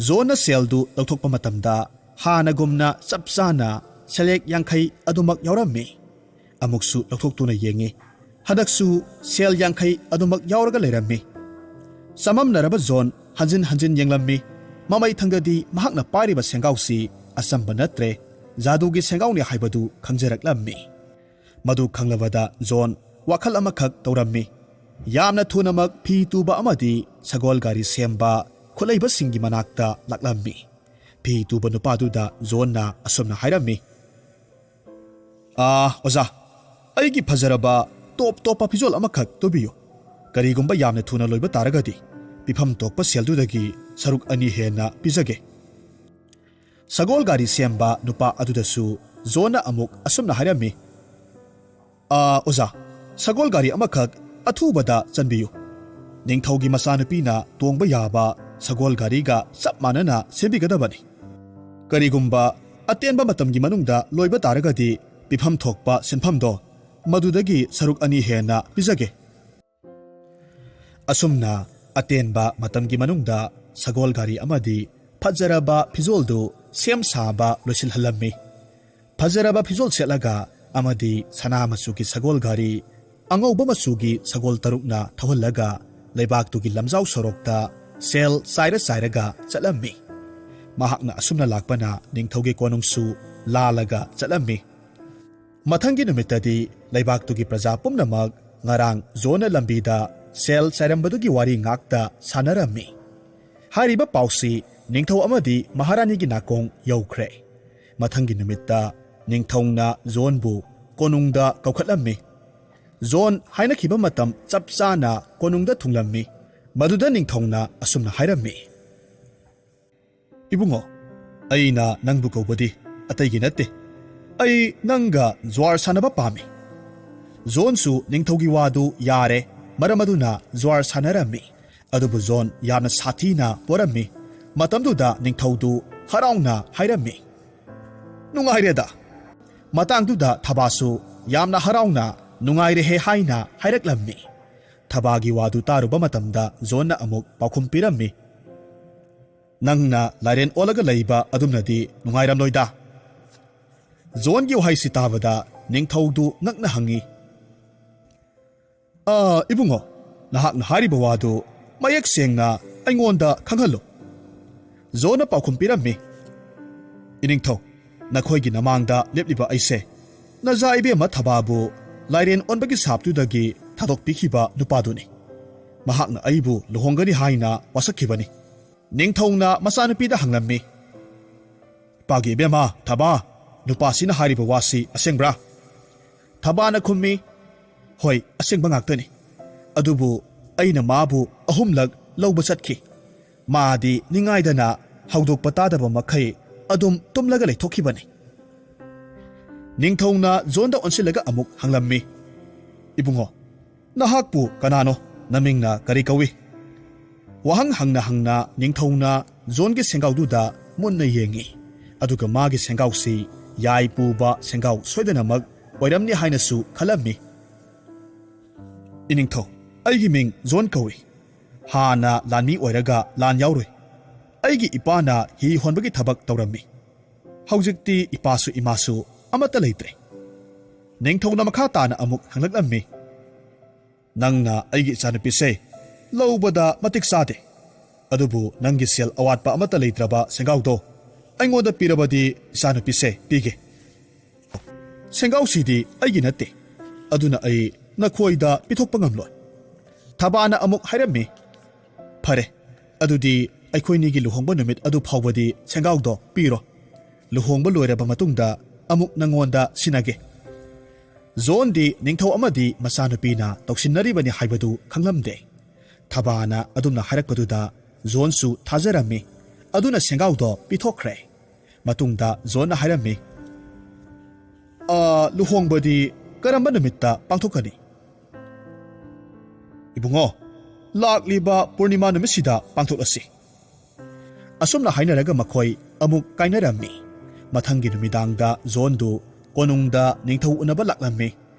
ꯖꯣꯟꯅ ꯁꯦꯜꯗꯨ ꯂꯧꯊꯣꯛꯄ ꯃꯇꯝꯗ ꯍꯥꯟꯅꯒꯨꯝꯅ ꯆꯞ ꯆꯥꯅ ꯁꯦꯜꯌꯦꯛ ꯌꯥꯡꯈꯩ ꯑꯗꯨꯃꯛ ꯌꯥꯎꯔꯝꯃꯤ꯫ ꯑꯃꯨꯛꯁꯨ ꯂꯧꯊꯣꯛꯇꯨꯅ ꯌꯦꯡꯉꯤ꯫ ꯍꯟꯗꯛꯁꯨ ꯁꯦꯜ ꯌꯥꯡꯈꯩ ꯑꯗꯨꯃꯛ ꯌꯥꯎꯔꯒ ꯂꯩꯔꯝꯃꯤ꯫ ꯆꯃꯝꯅꯔꯕ ꯖꯣꯟ ꯍꯟꯖꯤꯟ ꯍꯟꯖꯤꯟ ꯌꯦꯡꯂꯝꯃꯤ꯫ ꯃꯃꯩ ꯊꯪꯗꯗꯤ ꯃꯍꯥꯛꯅ ꯄꯥꯏꯔꯤꯕ ꯁꯦꯡꯒꯥꯎꯁꯤ ꯑꯆꯝꯕ ꯅꯠꯇ꯭ꯔꯦ, ꯖꯥꯗꯨꯒꯤ ꯁꯦꯡꯒꯥꯎꯅꯤ ꯍꯥꯏꯕꯗꯨ ꯈꯪꯖꯔꯛꯂꯝꯃꯤ꯫ ꯃꯗꯨ ꯈꯪꯂꯕꯗ ꯖꯣꯟ ꯋꯥꯈꯜ ꯑꯃꯈꯛ ꯇꯧꯔꯝꯃꯤ꯫ ꯌꯥꯝꯅ ꯊꯨꯅꯃꯛ ꯐꯤ ꯇꯨꯕ ꯑꯃꯗꯤ ꯁꯒꯣꯜ ꯒꯥꯔꯤ ꯁꯦꯝꯕ ꯈꯨꯠꯂꯩꯕꯁꯤꯡꯒꯤ ꯃꯅꯥꯛꯇ ꯂꯥꯛꯂꯝꯃꯤ꯫ ꯐꯤ ꯇꯨꯕ ꯅꯨꯄꯥꯗꯨꯗ ꯖꯣꯟꯅ ꯑꯁꯨꯝꯅ ꯍꯥꯏꯔꯝꯃꯤ, "ꯑꯥ, ꯑꯣꯖꯥ, ꯑꯩꯒꯤ ꯐꯖꯔꯕ ꯇꯣꯞ ꯇꯣꯞꯄ ꯐꯤꯖꯣꯜ ꯑꯃꯈꯛ ꯇꯨꯕꯤꯌꯨ꯫ ꯀꯔꯤꯒꯨꯝꯕ ꯌꯥꯝꯅ ꯊꯨꯅ ꯂꯣꯏꯕ ꯇꯥꯔꯒꯗꯤ ꯄꯤꯐꯝ ꯊꯣꯛꯄ ꯁꯦꯜꯗꯨꯗꯒꯤ ꯁꯔꯨꯛ ꯑꯅꯤ ꯍꯦꯟꯅ ꯄꯤꯖꯒꯦ꯫ ꯁꯒꯣꯜ ꯒꯥꯔꯤ ꯁꯦꯝꯕ ꯅꯨꯄꯥ ꯑꯗꯨꯗꯁꯨ ꯖꯣꯟꯅ ꯑꯃꯨꯛ ꯑꯁꯨꯝꯅ ꯍꯥꯏꯔꯝꯃꯤ, "ꯑꯥ, ꯑꯣꯖꯥ, ꯁꯒꯣꯜ ꯒꯥꯔꯤ ꯑꯃꯈꯛ ꯑꯊꯨꯕꯗ ꯆꯟꯕꯤꯌꯨ꯫ ꯅꯤꯡꯊꯧꯒꯤ ꯃꯆꯥꯅꯨꯄꯤꯅ ꯇꯣꯡꯕ ꯌꯥꯕ ꯁꯒꯣꯜ ꯒꯥꯔꯤꯒ ꯆꯞ ꯃꯥꯟꯅꯅ ꯁꯦꯝꯕꯤꯒꯗꯕꯅꯤ꯫ ꯀꯔꯤꯒꯨꯝꯕ ꯑꯇꯦꯟꯕ ꯃꯇꯝꯒꯤ ꯃꯅꯨꯡꯗ ꯂꯣꯏꯕ ꯇꯥꯔꯒꯗꯤ ꯄꯤꯐꯝ ꯊꯣꯛꯄ ꯁꯦꯟꯐꯝꯗꯣ ꯃꯗꯨꯗꯒꯤ ꯁꯔꯨꯛ ꯑꯅꯤ ꯍꯦꯟꯅ ꯄꯤꯖꯒꯦ"꯫ ꯑꯁꯨꯝꯅ ꯑꯇꯦꯟꯕ ꯃꯇꯝꯒꯤ ꯃꯅꯨꯡꯗ ꯁꯒꯣꯜ ꯒꯥꯔꯤ ꯑꯃꯗꯤ ꯐꯖꯔꯕ ꯐꯤꯖꯣꯜꯗꯨ ꯁꯦꯝ ꯁꯥꯕ ꯂꯣꯏꯁꯤꯜꯍꯜꯂꯝꯃꯤ꯫ ꯐꯖꯔꯕ ꯐꯤꯖꯣꯜ ꯁꯦꯠꯂꯒ ꯑꯃꯗꯤ ꯁꯅꯥ ꯃꯆꯨꯒꯤ ꯁꯒꯣꯜ ꯒꯥꯔꯤ, ꯑꯉꯧꯕ ꯃꯆꯨꯒꯤ ꯁꯒꯣꯜ ꯇꯔꯨꯛꯅ ꯊꯧꯍꯜꯂꯒ ꯂꯩꯕꯥꯛꯇꯨꯒꯤ ꯂꯝꯖꯥꯎ ꯁꯣꯔꯣꯛꯇ ꯁꯦꯜ ꯆꯥꯏꯔ ꯆꯥꯏꯔꯒ ꯆꯠꯂꯝꯃꯤ꯫ ꯃꯍꯥꯛꯅ ꯑꯁꯨꯝꯅ ꯂꯥꯛꯄꯅ ꯅꯤꯡꯊꯧꯒꯤ ꯀꯣꯅꯨꯡꯁꯨ ꯂꯥꯜꯂꯒ ꯆꯠꯂꯝꯃꯤ꯫ ꯃꯊꯪꯒꯤ ꯅꯨꯃꯤꯠꯇꯗꯤ ꯂꯩꯕꯥꯛꯇꯨꯒꯤ ꯄ꯭ꯔꯖꯥ ꯄꯨꯝꯅꯃꯛ ꯉꯔꯥꯡ ꯖꯣꯟꯅ ꯂꯝꯕꯤꯗ ꯁꯦꯜ ꯆꯥꯏꯔꯝꯕꯗꯨꯒꯤ ꯋꯥꯔꯤ ꯉꯥꯛꯇ ꯁꯥꯟꯅꯔꯝꯃꯤ꯫ ꯍꯥꯏꯔꯤꯕ ꯄꯥꯎꯁꯤ ꯅꯤꯡꯊꯧ ꯑꯃꯗꯤ ꯃꯍꯥꯔꯥꯅꯤꯒꯤ ꯅꯥꯀꯣꯡ ꯌꯧꯈ꯭ꯔꯦ꯫ ꯃꯊꯪꯒꯤ ꯅꯨꯃꯤꯠꯇ ꯅꯤꯡꯊꯧꯅ ꯖꯣꯟꯕꯨ ꯀꯣꯅꯨꯡꯗ ꯀꯧꯈꯠꯂꯝꯃꯤ꯫ ꯖꯣꯟ ꯍꯥꯏꯅꯈꯤꯕ ꯃꯇꯝ ꯆꯞ ꯆꯥꯅ ꯀꯣꯅꯨꯡꯗ ꯊꯨꯡꯂꯝꯃꯤ꯫ ꯃꯗꯨꯗ ꯅꯤꯡꯊꯧꯅ ꯑꯁꯨꯝꯅ ꯍꯥꯏꯔꯝꯃꯤ, "ꯏꯕꯨꯡꯉꯣ, ꯑꯩꯅ ꯅꯪꯕꯨ ꯀꯧꯕꯗꯤ ꯑꯇꯩꯒꯤ ꯅꯠꯇꯦ꯫ ꯑꯩ ꯅꯪꯒ ꯖ꯭ꯋꯥꯔ ꯁꯥꯟꯅꯕ ꯄꯥꯝꯃꯤ"꯫ ꯖꯣꯟꯁꯨ ꯅꯤꯡꯊꯧꯒꯤ ꯋꯥꯗꯨ ꯌꯥꯔꯦ꯫ ꯃꯔꯝ ꯑꯗꯨꯅ ꯖ꯭ꯋꯥꯔ ꯁꯥꯟꯅꯔꯝꯃꯤ꯫ ꯑꯗꯨꯕꯨ ꯖꯣꯟ ꯌꯥꯝꯅ ꯁꯥꯊꯤꯅ ꯄꯣꯔꯝꯃꯤ꯫ ꯃꯇꯝꯗꯨꯗ ꯅꯤꯡꯊꯧꯗꯨ ꯍꯔꯥꯎꯅ ꯍꯥꯏꯔꯝꯃꯤ, "ꯅꯨꯡꯉꯥꯏꯔꯦꯗ"꯫ ꯃꯇꯥꯡꯗꯨꯗ ꯊꯕꯥꯁꯨ ꯌꯥꯝꯅ ꯍꯔꯥꯎꯅ "ꯅꯨꯡꯉꯥꯏꯔꯦꯍꯦ" ꯍꯥꯏꯅ ꯍꯥꯏꯔꯛꯂꯝꯃꯤ꯫ ꯊꯕꯥꯒꯤ ꯋꯥꯗꯨ ꯇꯥꯔꯨꯕ ꯃꯇꯝꯗ ꯖꯣꯟꯅ ꯑꯃꯨꯛ ꯄꯥꯎꯈꯨꯝ ꯄꯤꯔꯝꯃꯤ, "ꯅꯪꯅ ꯂꯥꯏꯔꯦꯟ ꯑꯣꯜꯂꯒ ꯂꯩꯕ ꯑꯗꯨꯝꯅꯗꯤ ꯅꯨꯡꯉꯥꯏꯔꯝꯂꯣꯏꯗ"꯫ ꯖꯣꯟꯒꯤ ꯋꯥꯍꯩꯁꯤ ꯇꯥꯕꯗ ꯅꯤꯡꯊꯧꯗꯨ ꯉꯛꯅ ꯍꯪꯉꯤ, "ꯑꯥ, ꯏꯕꯨꯡꯉꯣ, ꯅꯍꯥꯛꯅ ꯍꯥꯏꯔꯤꯕ ꯋꯥꯗꯨ ꯃꯌꯦꯛ ꯁꯦꯡꯅ ꯑꯩꯉꯣꯟꯗ ꯈꯪꯍꯜꯂꯨ"꯫ ꯖꯣꯟꯅ ꯄꯥꯎꯈꯨꯝ ꯄꯤꯔꯝꯃꯤ, "ꯏꯅꯤꯡꯊꯧ, ꯅꯈꯣꯏꯒꯤ ꯅꯃꯥꯡꯗ ꯂꯦꯞꯂꯤꯕ ꯑꯩꯁꯦ ꯅꯖꯥ ꯏꯕꯦꯝꯃ ꯊꯕꯥꯕꯨ ꯂꯥꯏꯔꯦꯟ ꯑꯣꯟꯕꯒꯤ ꯁꯥꯞꯇꯨꯗꯒꯤ ꯊꯥꯗꯣꯛꯄꯤꯈꯤꯕ ꯅꯨꯄꯥꯗꯨꯅꯤ꯫ ꯃꯍꯥꯛꯅ ꯑꯩꯕꯨ ꯂꯨꯍꯣꯡꯒꯅꯤ ꯍꯥꯏꯅ ꯋꯥꯁꯛꯈꯤꯕꯅꯤ"꯫ ꯅꯤꯡꯊꯧꯅ ꯃꯆꯥꯅꯨꯄꯤꯗ ꯍꯪꯂꯝꯃꯤ, "ꯏꯄꯥꯒꯤ ꯏꯕꯦꯝꯃ ꯊꯕꯥ, ꯅꯨꯄꯥꯁꯤꯅ ꯍꯥꯏꯔꯤꯕ ꯋꯥꯁꯤ ꯑꯁꯦꯡꯕ꯭ꯔꯥ?" ꯊꯕꯥꯅ ꯈꯨꯝꯃꯤ, "ꯍꯣꯏ, ꯑꯁꯦꯡꯕ ꯉꯥꯛꯇꯅꯤ꯫ ꯑꯗꯨꯕꯨ ꯑꯩꯅ ꯃꯥꯕꯨ ꯑꯍꯨꯝꯂꯛ ꯂꯧꯕ ꯆꯠꯈꯤ꯫ ꯃꯥꯗꯤ ꯅꯤꯡꯉꯥꯏꯗꯅ ꯍꯧꯗꯣꯛꯄ ꯇꯥꯗꯕ ꯃꯈꯩ ꯑꯗꯨꯝ ꯇꯨꯝꯂꯒ ꯂꯩꯊꯣꯛꯈꯤꯕꯅꯤ꯫ ꯅꯤꯡꯊꯧꯅ ꯖꯣꯟꯗ ꯑꯣꯟꯁꯤꯜꯂꯒ ꯑꯃꯨꯛ ꯍꯪꯂꯝꯃꯤ, "ꯏꯕꯨꯡꯉꯣ, ꯅꯍꯥꯛꯄꯨ ꯀꯅꯥꯅꯣ? ꯅꯃꯤꯡꯅ ꯀꯔꯤ ꯀꯧꯏ?" ꯋꯥꯍꯪ ꯍꯪꯅ ꯍꯪꯅ ꯅꯤꯡꯊꯧꯅ ꯖꯣꯟꯒꯤ ꯁꯦꯡꯒꯥꯎꯗꯨꯗ ꯃꯨꯟꯅ ꯌꯦꯡꯉꯤ꯫ ꯑꯗꯨꯒ ꯃꯥꯒꯤ ꯁꯦꯡꯒꯥꯎꯁꯤ ꯌꯥꯏ ꯄꯨꯕ ꯁꯦꯡꯒꯥꯎ ꯁꯣꯏꯗꯅꯃꯛ ꯑꯣꯏꯔꯝꯅꯤ ꯍꯥꯏꯅꯁꯨ ꯈꯜꯂꯝꯃꯤ꯫ "ꯏꯅꯤꯡꯊꯧ, ꯑꯩꯒꯤ ꯃꯤꯡ ꯖꯣꯟ ꯀꯧꯏ꯫ ꯍꯥꯟꯅ ꯂꯥꯟꯃꯤ ꯑꯣꯏꯔꯒ ꯂꯥꯟ ꯌꯥꯎꯔꯨꯏ꯫ ꯑꯩꯒꯤ ꯏꯄꯥꯅ ꯍꯤ ꯍꯣꯟꯕꯒꯤ ꯊꯕꯛ ꯇꯧꯔꯝꯃꯤ꯫ ꯍꯧꯖꯤꯛꯇꯤ ꯏꯄꯥꯁꯨ ꯏꯃꯥꯁꯨ ꯑꯃꯠꯇ ꯂꯩꯇ꯭ꯔꯦ꯫" ꯅꯤꯡꯊꯧꯅ ꯃꯈꯥ ꯇꯥꯅ ꯑꯃꯨꯛ ꯍꯪꯂꯛꯂꯝꯃꯤ, "ꯅꯪꯅ ꯑꯩꯒꯤ ꯏꯆꯥꯅꯨꯄꯤꯁꯦ ꯂꯧꯕꯗ ꯃꯇꯤꯛ ꯆꯥꯗꯦ꯫ ꯑꯗꯨꯕꯨ ꯅꯪꯒꯤ ꯁꯦꯜ ꯑꯋꯥꯠꯄ ꯑꯃꯠꯇ ꯂꯩꯇ꯭ꯔꯕ ꯁꯦꯡꯒꯥꯎꯗꯣ ꯑꯩꯉꯣꯟꯗ ꯄꯤꯔꯕꯗꯤ ꯏꯆꯥꯅꯨꯄꯤꯁꯦ ꯄꯤꯒꯦ꯫ ꯁꯦꯡꯒꯥꯎꯁꯤꯗꯤ ꯑꯩꯒꯤ ꯅꯠꯇꯦ꯫ ꯑꯗꯨꯅ ꯑꯩ ꯅꯈꯣꯏꯗ ꯄꯤꯊꯣꯛꯄ ꯉꯝꯂꯣꯏ꯫" ꯊꯕꯥꯅ ꯑꯃꯨꯛ ꯍꯥꯏꯔꯝꯃꯤ, "ꯐꯔꯦ, ꯑꯗꯨꯗꯤ ꯑꯩꯈꯣꯏꯅꯤꯒꯤ ꯂꯨꯍꯣꯡꯕ ꯅꯨꯃꯤꯠ ꯑꯗꯨ ꯐꯥꯎꯕꯗꯤ ꯁꯦꯡꯒꯥꯎꯗꯣ ꯄꯤꯔꯣ꯫ ꯂꯨꯍꯣꯡꯕ ꯂꯣꯏꯔꯕ ꯃꯇꯨꯡꯗ ꯑꯃꯨꯛ ꯅꯪꯉꯣꯟꯗ ꯁꯤꯟꯅꯒꯦ꯫" ꯖꯣꯟꯗꯤ ꯅꯤꯡꯊꯧ ꯑꯃꯗꯤ ꯃꯆꯥꯅꯨꯄꯤꯅ ꯇꯧꯁꯤꯟꯅꯔꯤꯕꯅꯤ ꯍꯥꯏꯕꯗꯨ ꯈꯪꯂꯝꯗꯦ꯫ ꯊꯕꯥꯅ ꯑꯗꯨꯝꯅ ꯍꯥꯏꯔꯛꯄꯗꯨꯗ ꯖꯣꯟꯁꯨ ꯊꯥꯖꯔꯝꯃꯤ꯫ ꯑꯗꯨꯅ ꯁꯦꯡꯒꯥꯎꯗꯣ ꯄꯤꯊꯣꯛꯈ꯭ꯔꯦ꯫ ꯃꯇꯨꯡꯗ ꯖꯣꯟꯅ ꯍꯥꯏꯔꯝꯃꯤ, "ꯑ, ꯂꯨꯍꯣꯡꯕꯗꯤ ꯀꯔꯝꯕ ꯅꯨꯃꯤꯠꯇ ꯄꯥꯡꯊꯣꯛꯀꯅꯤ?" "ꯏꯕꯨꯡꯉꯣ, ꯂꯥꯛꯂꯤꯕ ꯄꯨꯔꯅꯤꯃꯥ ꯅꯨꯃꯤꯠꯁꯤꯗ ꯄꯥꯡꯊꯣꯛꯂꯁꯤ꯫" ꯑꯁꯨꯝꯅ ꯍꯥꯏꯅꯔꯒ ꯃꯈꯣꯏ ꯑꯃꯨꯛ ꯀꯥꯏꯅꯔꯝꯃꯤ꯫ ꯃꯊꯪꯒꯤ ꯅꯨꯃꯤꯗꯥꯡꯗ ꯖꯣꯟꯗꯨ ꯀꯣꯅꯨꯡꯗ ꯅꯤꯡꯊꯧ ꯎꯅꯕ ꯂꯥꯛꯂꯝꯃꯤ꯫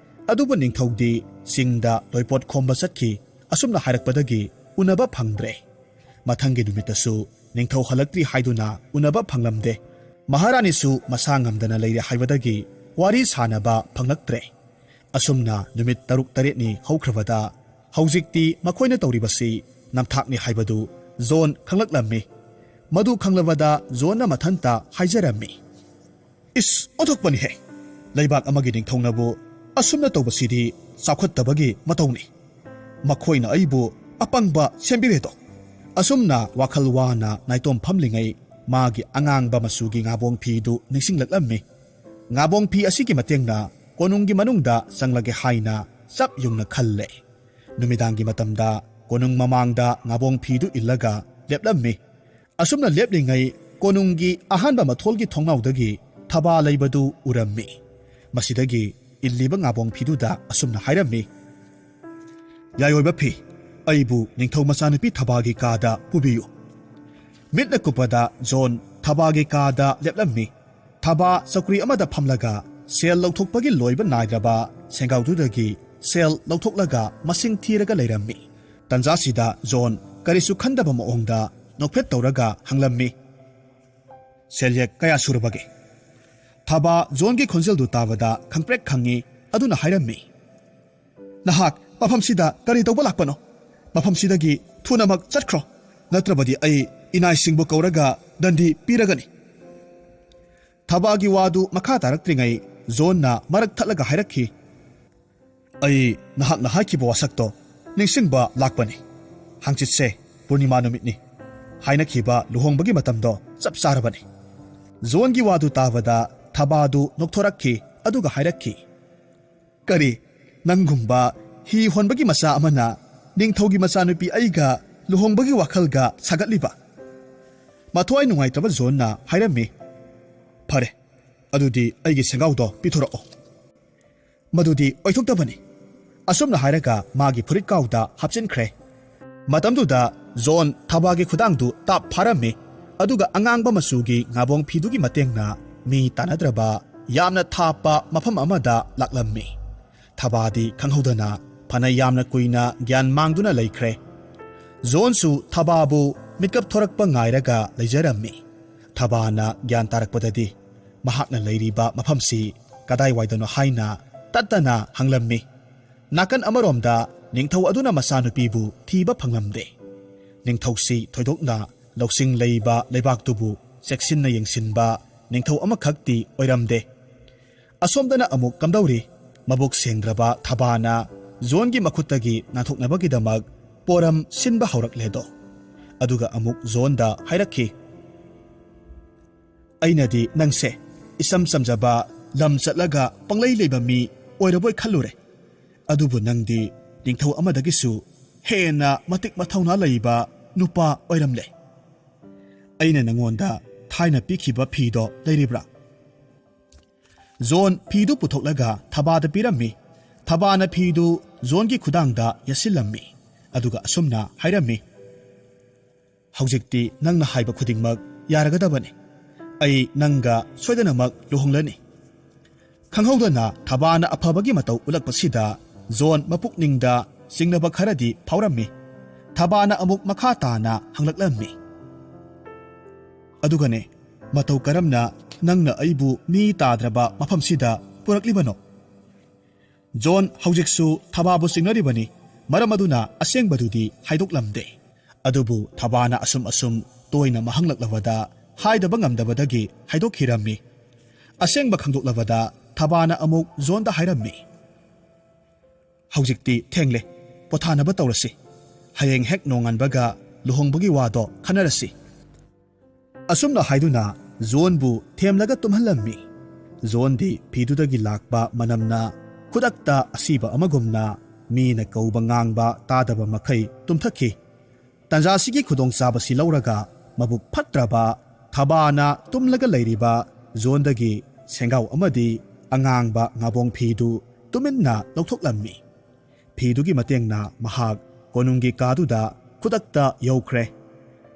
ꯑꯗꯨꯕꯨ ꯅꯤꯡꯊꯧꯗꯤ ꯆꯤꯡꯗ ꯂꯣꯏꯄꯣꯠ ꯈꯣꯝꯕ ꯆꯠꯈꯤ꯫ ꯑꯁꯨꯝꯅ ꯍꯥꯏꯔꯛꯄꯗꯒꯤ ꯎꯅꯕ ꯐꯪꯗ꯭ꯔꯦ꯫ ꯃꯊꯪꯒꯤ ꯅꯨꯃꯤꯠꯇꯁꯨ ꯅꯤꯡꯊꯧ ꯍꯜꯂꯛꯇ꯭ꯔꯤ ꯍꯥꯏꯗꯨꯅ ꯎꯅꯕ ꯐꯪꯂꯝꯗꯦ꯫ ꯃꯍꯥꯔꯥꯅꯤꯁꯨ ꯃꯁꯥ ꯉꯝꯗꯅ ꯂꯩꯔꯦ ꯍꯥꯏꯕꯗꯒꯤ ꯋꯥꯔꯤ ꯁꯥꯅꯕ ꯐꯪꯂꯛꯇ꯭ꯔꯦ꯫ ꯑꯁꯨꯝꯅ ꯅꯨꯃꯤꯠ ꯇꯔꯨꯛ ꯇꯔꯦꯠꯅꯤ ꯍꯧꯈ꯭ꯔꯕꯗ ꯍꯧꯖꯤꯛꯇꯤ ꯃꯈꯣꯏꯅ ꯇꯧꯔꯤꯕꯁꯤ ꯅꯝꯊꯥꯛꯅꯤ ꯍꯥꯏꯕꯗꯨ ꯖꯣꯟ ꯈꯪꯂꯛꯂꯝꯃꯤ꯫ ꯃꯗꯨ ꯈꯪꯂꯕꯗ ꯖꯣꯟꯅ ꯃꯊꯟꯇ ꯍꯥꯏꯖꯔꯝꯃꯤ, "ꯏꯁ, ꯑꯣꯟꯊꯣꯛꯄꯅꯤꯍꯦ! ꯂꯩꯕꯥꯛ ꯑꯃꯒꯤ ꯅꯤꯡꯊꯧꯅꯕꯨ ꯑꯁꯨꯝꯅ ꯇꯧꯕꯁꯤꯗꯤ ꯆꯥꯎꯈꯠꯇꯕꯒꯤ ꯃꯇꯧꯅꯤ꯫ ꯃꯈꯣꯏꯅ ꯑꯩꯕꯨ ꯑꯄꯪꯕ ꯁꯦꯝꯕꯤꯔꯦꯗꯣ!" ꯑꯁꯨꯝꯅ ꯋꯥꯈꯜ ꯋꯥꯅ ꯅꯥꯏꯇꯣꯝ ꯐꯝꯂꯤꯉꯩ ꯃꯥꯒꯤ ꯑꯉꯥꯡꯕ ꯃꯆꯨꯒꯤ ꯉꯥꯕꯣꯡ ꯐꯤꯗꯨ ꯅꯤꯡꯁꯤꯡꯂꯛꯂꯝꯃꯤ꯫ ꯉꯥꯕꯣꯡ ꯐꯤ ꯑꯁꯤꯒꯤ ꯃꯇꯦꯡꯅ ꯀꯣꯅꯨꯡꯒꯤ ꯃꯅꯨꯡꯗ ꯆꯪꯂꯒꯦ ꯍꯥꯏꯅ ꯆꯞ ꯌꯨꯡꯅ ꯈꯜꯂꯦ꯫ ꯅꯨꯃꯤꯗꯥꯡꯒꯤ ꯃꯇꯝꯗ ꯀꯣꯅꯨꯡ ꯃꯃꯥꯡꯗ ꯉꯥꯕꯣꯡ ꯐꯤꯗꯨ ꯏꯜꯂꯒ ꯂꯦꯞꯂꯝꯃꯤ꯫ ꯑꯁꯨꯝꯅ ꯂꯦꯞꯂꯤꯉꯩ ꯀꯣꯅꯨꯡꯒꯤ ꯑꯍꯥꯟꯕ ꯃꯊꯣꯜꯒꯤ ꯊꯣꯡꯅꯥꯎꯗꯒꯤ ꯊꯕꯥ ꯂꯩꯕꯗꯨ ꯎꯔꯝꯃꯤ꯫ ꯃꯁꯤꯗꯒꯤ ꯏꯜꯂꯤꯕ ꯉꯥꯕꯣꯡ ꯐꯤꯗꯨꯗ ꯑꯁꯨꯝꯅ ꯍꯥꯏꯔꯝꯃꯤ, "ꯌꯥꯏꯑꯣꯏꯕ ꯐꯤ, ꯑꯩꯕꯨ ꯅꯤꯡꯊꯧ ꯃꯆꯥꯅꯨꯄꯤ ꯊꯕꯥꯒꯤ ꯀꯥꯗ ꯄꯨꯕꯤꯌꯨ꯫" ꯃꯤꯠꯅ ꯀꯨꯞꯄꯗ ꯖꯣꯟ ꯊꯕꯥꯒꯤ ꯀꯥꯗ ꯂꯦꯞꯂꯝꯃꯤ꯫ ꯊꯕꯥ ꯆꯧꯀ꯭ꯔꯤ ꯑꯃꯗ ꯐꯝꯂꯒ ꯁꯦꯜ ꯂꯧꯊꯣꯛꯄꯒꯤ ꯂꯣꯏꯕ ꯅꯥꯏꯗ꯭ꯔꯕ ꯁꯦꯡꯒꯥꯎꯗꯨꯗꯒꯤ ꯁꯦꯜ ꯂꯧꯊꯣꯛꯂꯒ ꯃꯁꯤꯡ ꯊꯤꯔꯒ ꯂꯩꯔꯝꯃꯤ꯫ ꯇꯟꯖꯥꯁꯤꯗ ꯖꯣꯟ ꯀꯔꯤꯁꯨ ꯈꯟꯗꯕ ꯃꯑꯣꯡꯗ ꯅꯣꯛꯐꯦꯠ ꯇꯧꯔꯒ ꯍꯪꯂꯝꯃꯤ, "ꯁꯦꯜꯌꯦꯛ ꯀꯌꯥ ꯁꯨꯔꯕꯒꯦ?" ꯊꯕꯥ ꯖꯣꯟꯒꯤ ꯈꯣꯟꯖꯦꯜꯗꯨ ꯇꯥꯕꯗ ꯈꯪꯄ꯭ꯔꯦꯛ ꯈꯪꯉꯤ꯫ ꯑꯗꯨꯅ ꯍꯥꯏꯔꯝꯃꯤ, "ꯅꯍꯥꯛ ꯃꯐꯝꯁꯤꯗ ꯀꯔꯤ ꯇꯧꯕ ꯂꯥꯛꯄꯅꯣ? ꯃꯐꯝꯁꯤꯗꯒꯤ ꯊꯨꯅꯃꯛ ꯆꯠꯈ꯭ꯔꯣ, ꯅꯠꯇ꯭ꯔꯕꯗꯤ ꯑꯩ ꯏꯅꯥꯏꯁꯤꯡꯕꯨ ꯀꯧꯔꯒ ꯗꯟꯗꯤ ꯄꯤꯔꯒꯅꯤ꯫" ꯊꯕꯥꯒꯤ ꯋꯥꯗꯨ ꯃꯈꯥ ꯇꯥꯔꯛꯇ꯭ꯔꯤꯉꯩ ꯖꯣꯟꯅ ꯃꯔꯛ ꯊꯠꯂꯒ ꯍꯥꯏꯔꯛꯈꯤ, "ꯑꯩ ꯅꯍꯥꯛꯅ ꯍꯥꯏꯈꯤꯕ ꯋꯥꯁꯛꯇꯣ ꯅꯤꯡꯁꯤꯡꯕ ꯂꯥꯛꯄꯅꯤ꯫ ꯍꯪꯆꯤꯠꯁꯦ ꯄꯨꯔꯅꯤꯃꯥ ꯅꯨꯃꯤꯠꯅꯤ꯫ ꯍꯥꯏꯅꯈꯤꯕ ꯂꯨꯍꯣꯡꯕꯒꯤ ꯃꯇꯝꯗꯣ ꯆꯞ ꯆꯥꯔꯕꯅꯤ꯫" ꯖꯣꯟꯒꯤ ꯋꯥꯗꯨ ꯇꯥꯕꯗ ꯊꯕꯥꯗꯨ ꯅꯣꯛꯊꯣꯔꯛꯈꯤ, ꯑꯗꯨꯒ ꯍꯥꯏꯔꯛꯈꯤ, "ꯀꯔꯤ, ꯅꯪꯒꯨꯝꯕ ꯍꯤ ꯍꯣꯟꯕꯒꯤ ꯃꯆꯥ ꯑꯃꯅ ꯅꯤꯡꯊꯧꯒꯤ ꯃꯆꯥꯅꯨꯄꯤ ꯑꯩꯒ ꯂꯨꯍꯣꯡꯕꯒꯤ ꯋꯥꯈꯜꯒ ꯁꯥꯒꯠꯂꯤꯕ?" ꯃꯊ꯭ꯋꯥꯏ ꯅꯨꯡꯉꯥꯏꯇ꯭ꯔꯕ ꯖꯣꯟꯅ ꯍꯥꯏꯔꯝꯃꯤ, "ꯐꯔꯦ, ꯑꯗꯨꯗꯤ ꯑꯩꯒꯤ ꯁꯦꯡꯒꯥꯎꯗꯣ ꯄꯤꯊꯣꯔꯛꯑꯣ꯫" "ꯃꯗꯨꯗꯤ ꯑꯣꯏꯊꯣꯛꯇꯕꯅꯤ꯫" ꯑꯁꯨꯝꯅ ꯍꯥꯏꯔꯒ ꯃꯥꯒꯤ ꯐꯨꯔꯤꯠ ꯀꯥꯎꯗ ꯍꯥꯞꯆꯤꯟꯈ꯭ꯔꯦ꯫ ꯃꯇꯝꯗꯨꯗ ꯖꯣꯟ ꯊꯕꯥꯒꯤ ꯈꯨꯗꯥꯡꯗꯨ ꯇꯥꯞ ꯐꯥꯔꯝꯃꯤ, ꯑꯗꯨꯒ ꯑꯉꯥꯡꯕ ꯃꯆꯨꯒꯤ ꯉꯥꯕꯣꯡ ꯐꯤꯗꯨꯒꯤ ꯃꯇꯦꯡꯅ ꯃꯤ ꯇꯥꯟꯅꯗ꯭ꯔꯕ ꯌꯥꯝꯅ ꯊꯥꯞꯄ ꯃꯐꯝ ꯑꯃꯗ ꯂꯥꯛꯂꯝꯃꯤ꯫ ꯊꯕꯥꯗꯤ ꯈꯪꯍꯧꯗꯅ ꯐꯅ ꯌꯥꯝꯅ ꯀꯨꯏꯅ ꯒ꯭ꯌꯥꯟ ꯃꯥꯡꯗꯨꯅ ꯂꯩꯈ꯭ꯔꯦ꯫ ꯖꯣꯟꯁꯨ ꯊꯕꯥꯕꯨ ꯃꯤꯀꯞ ꯊꯣꯔꯛꯄ ꯉꯥꯏꯔꯒ ꯂꯩꯖꯔꯝꯃꯤ꯫ ꯊꯕꯥꯅ ꯒ꯭ꯌꯥꯟ ꯇꯥꯔꯛꯄꯗꯗꯤ ꯃꯍꯥꯛꯅ ꯂꯩꯔꯤꯕ ꯃꯐꯝꯁꯤ ꯀꯗꯥꯏꯋꯥꯏꯗꯅꯣ ꯍꯥꯏꯅ ꯇꯠꯇꯅ ꯍꯪꯂꯝꯃꯤ꯫ ꯅꯥꯀꯟ ꯑꯃꯔꯣꯝꯗ ꯅꯤꯡꯊꯧ ꯑꯗꯨꯅ ꯃꯆꯥꯅꯨꯄꯤꯕꯨ ꯊꯤꯕ ꯐꯪꯂꯝꯗꯦ꯫ ꯅꯤꯡꯊꯧꯁꯤ ꯊꯣꯏꯗꯣꯛꯅ ꯂꯧꯁꯤꯡ ꯂꯩꯕ ꯂꯩꯕꯥꯛꯇꯨꯕꯨ ꯆꯦꯛꯁꯤꯟꯅ ꯌꯦꯡꯁꯤꯟꯕ ꯅꯤꯡꯊꯧ ꯑꯃꯈꯛꯇꯤ ꯑꯣꯏꯔꯝꯗꯦ꯫ ꯑꯁꯣꯝꯗꯅ ꯑꯃꯨꯛ ꯀꯝꯗꯧꯔꯤ? ꯃꯕꯨꯛ ꯁꯦꯡꯗ꯭ꯔꯕ ꯊꯕꯥꯅ ꯖꯣꯟꯒꯤ ꯃꯈꯨꯠꯇꯒꯤ ꯅꯥꯟꯊꯣꯛꯅꯕꯒꯤꯗꯃꯛ ꯄꯣꯔꯝ ꯁꯤꯟꯕ ꯍꯧꯔꯛꯂꯦꯗꯣ꯫ ꯑꯗꯨꯒ ꯑꯃꯨꯛ ꯖꯣꯟꯗ ꯍꯥꯏꯔꯛꯈꯤ, "ꯑꯩꯅꯗꯤ ꯅꯪꯁꯦ ꯏꯆꯝ ꯆꯝꯖꯕ, ꯂꯝ ꯆꯠꯂꯒ ꯄꯪꯂꯩ ꯂꯩꯕ ꯃꯤ ꯑꯣꯏꯔꯕꯣꯏ ꯈꯜꯂꯨꯔꯦ꯫ ꯑꯗꯨꯕꯨ ꯅꯪꯗꯤ ꯅꯤꯡꯊꯧ ꯑꯃꯗꯒꯤꯁꯨ ꯍꯦꯟꯅ ꯃꯇꯤꯛ ꯃꯊꯧꯅꯥ ꯂꯩꯕ ꯅꯨꯄꯥ ꯑꯣꯏꯔꯝꯂꯦ꯫ "ꯑꯩꯅ ꯅꯉꯣꯟꯗ ꯊꯥꯏꯅ ꯄꯤꯈꯤꯕ ꯐꯤꯗꯣ ꯂꯩꯔꯤꯕ꯭ꯔꯥ?" ꯖꯣꯟ ꯐꯤꯗꯨ ꯄꯨꯊꯣꯛꯂꯒ ꯊꯕꯥꯗ ꯄꯤꯔꯝꯃꯤ꯫ ꯊꯕꯥꯅ ꯐꯤꯗꯨ ꯖꯣꯟꯒꯤ ꯈꯨꯗꯥꯡꯗ ꯌꯦꯠꯁꯤꯜꯂꯝꯃꯤ, ꯑꯗꯨꯒ ꯑꯁꯨꯝꯅ ꯍꯥꯏꯔꯝꯃꯤ, "ꯍꯧꯖꯤꯛꯇꯤ ꯅꯪꯅ ꯍꯥꯏꯕ ꯈꯨꯗꯤꯡꯃꯛ ꯌꯥꯔꯒꯗꯕꯅꯤ꯫ ꯑꯩ ꯅꯪꯒ ꯁꯣꯏꯗꯅꯃꯛ ꯂꯨꯍꯣꯡꯂꯅꯤ꯫" ꯈꯪꯍꯧꯗꯅ ꯊꯕꯥꯅ ꯑꯐꯕꯒꯤ ꯃꯇꯧ ꯎꯠꯂꯛꯄꯁꯤꯗ ꯖꯣꯟ ꯃꯄꯨꯛꯅꯤꯡꯗ ꯆꯤꯡꯅꯕ ꯈꯔꯗꯤ ꯐꯥꯎꯔꯝꯃꯤ꯫ ꯊꯕꯥꯅ ꯑꯃꯨꯛ ꯃꯈꯥ ꯇꯥꯅ ꯍꯪꯂꯛꯂꯝꯃꯤ, "ꯑꯗꯨꯒꯅꯦ, ꯃꯇꯧ ꯀꯔꯝꯅ ꯅꯪꯅ ꯑꯩꯕꯨ ꯃꯤ ꯇꯥꯗ꯭ꯔꯕ ꯃꯐꯝꯁꯤꯗ ꯄꯨꯔꯛꯂꯤꯕꯅꯣ?" ꯖꯣꯟ ꯍꯧꯖꯤꯛꯁꯨ ꯊꯕꯥꯕꯨ ꯆꯤꯡꯅꯔꯤꯕꯅꯤ, ꯃꯔꯝ ꯑꯗꯨꯅ ꯑꯁꯦꯡꯕꯗꯨꯗꯤ ꯍꯥꯏꯗꯣꯛꯂꯝꯗꯦ꯫ ꯑꯗꯨꯕꯨ ꯊꯕꯥꯅ ꯑꯁꯨꯝ ꯑꯁꯨꯝ ꯇꯣꯏꯅ ꯃꯍꯪꯂꯛꯂꯕꯗ ꯍꯥꯏꯗꯕ ꯉꯝꯗꯕꯗꯒꯤ ꯍꯥꯏꯗꯣꯛꯈꯤꯔꯝꯃꯤ꯫ ꯑꯁꯦꯡꯕ ꯈꯪꯗꯣꯛꯂꯕꯗ ꯊꯕꯥꯅ ꯑꯃꯨꯛ ꯖꯣꯟꯗ ꯍꯥꯏꯔꯝꯃꯤ, "ꯍꯧꯖꯤꯛꯇꯤ ꯊꯦꯡꯂꯦ, ꯄꯣꯊꯥꯅꯕ ꯇꯧꯔꯁꯤ꯫ ꯍꯌꯦꯡ ꯍꯦꯛ ꯅꯣꯡꯉꯥꯟꯕꯒ ꯂꯨꯍꯣꯡꯕꯒꯤ ꯋꯥꯗꯣ ꯈꯟꯅꯔꯁꯤ꯫" ꯑꯁꯨꯝꯅ ꯍꯥꯏꯗꯨꯅ ꯖꯣꯟꯕꯨ ꯊꯦꯝꯂꯒ ꯇꯨꯝꯍꯜꯂꯝꯃꯤ꯫ ꯖꯣꯟꯗꯤ ꯐꯤꯗꯨꯗꯒꯤ ꯂꯥꯛꯄ ꯃꯅꯝꯅ ꯈꯨꯗꯛꯇ ꯑꯁꯤꯕ ꯑꯃꯒꯨꯝꯅ ꯃꯤꯅ ꯀꯧꯕ ꯉꯥꯡꯕ ꯇꯥꯗꯕ ꯃꯈꯩ ꯇꯨꯝꯊꯈꯤ꯫ ꯇꯟꯖꯥꯁꯤꯒꯤ ꯈꯨꯗꯣꯡꯆꯥꯕꯁꯤ ꯂꯧꯔꯒ ꯃꯕꯨꯛ ꯐꯠꯇ꯭ꯔꯕ ꯊꯕꯥꯅ ꯇꯨꯝꯂꯒ ꯂꯩꯔꯤꯕ ꯖꯣꯟꯗꯒꯤ ꯁꯦꯡꯒꯥꯎ ꯑꯃꯗꯤ ꯑꯉꯥꯡꯕ ꯉꯥꯕꯣꯡ ꯐꯤꯗꯨ ꯇꯨꯃꯤꯟꯅ ꯂꯧꯊꯣꯛꯂꯝꯃꯤ꯫ ꯐꯤꯗꯨꯒꯤ ꯃꯇꯦꯡꯅ ꯃꯍꯥꯛ ꯀꯣꯅꯨꯡꯒꯤ ꯀꯥꯗꯨꯗ ꯈꯨꯗꯛꯇ ꯌꯧꯈ꯭ꯔꯦ꯫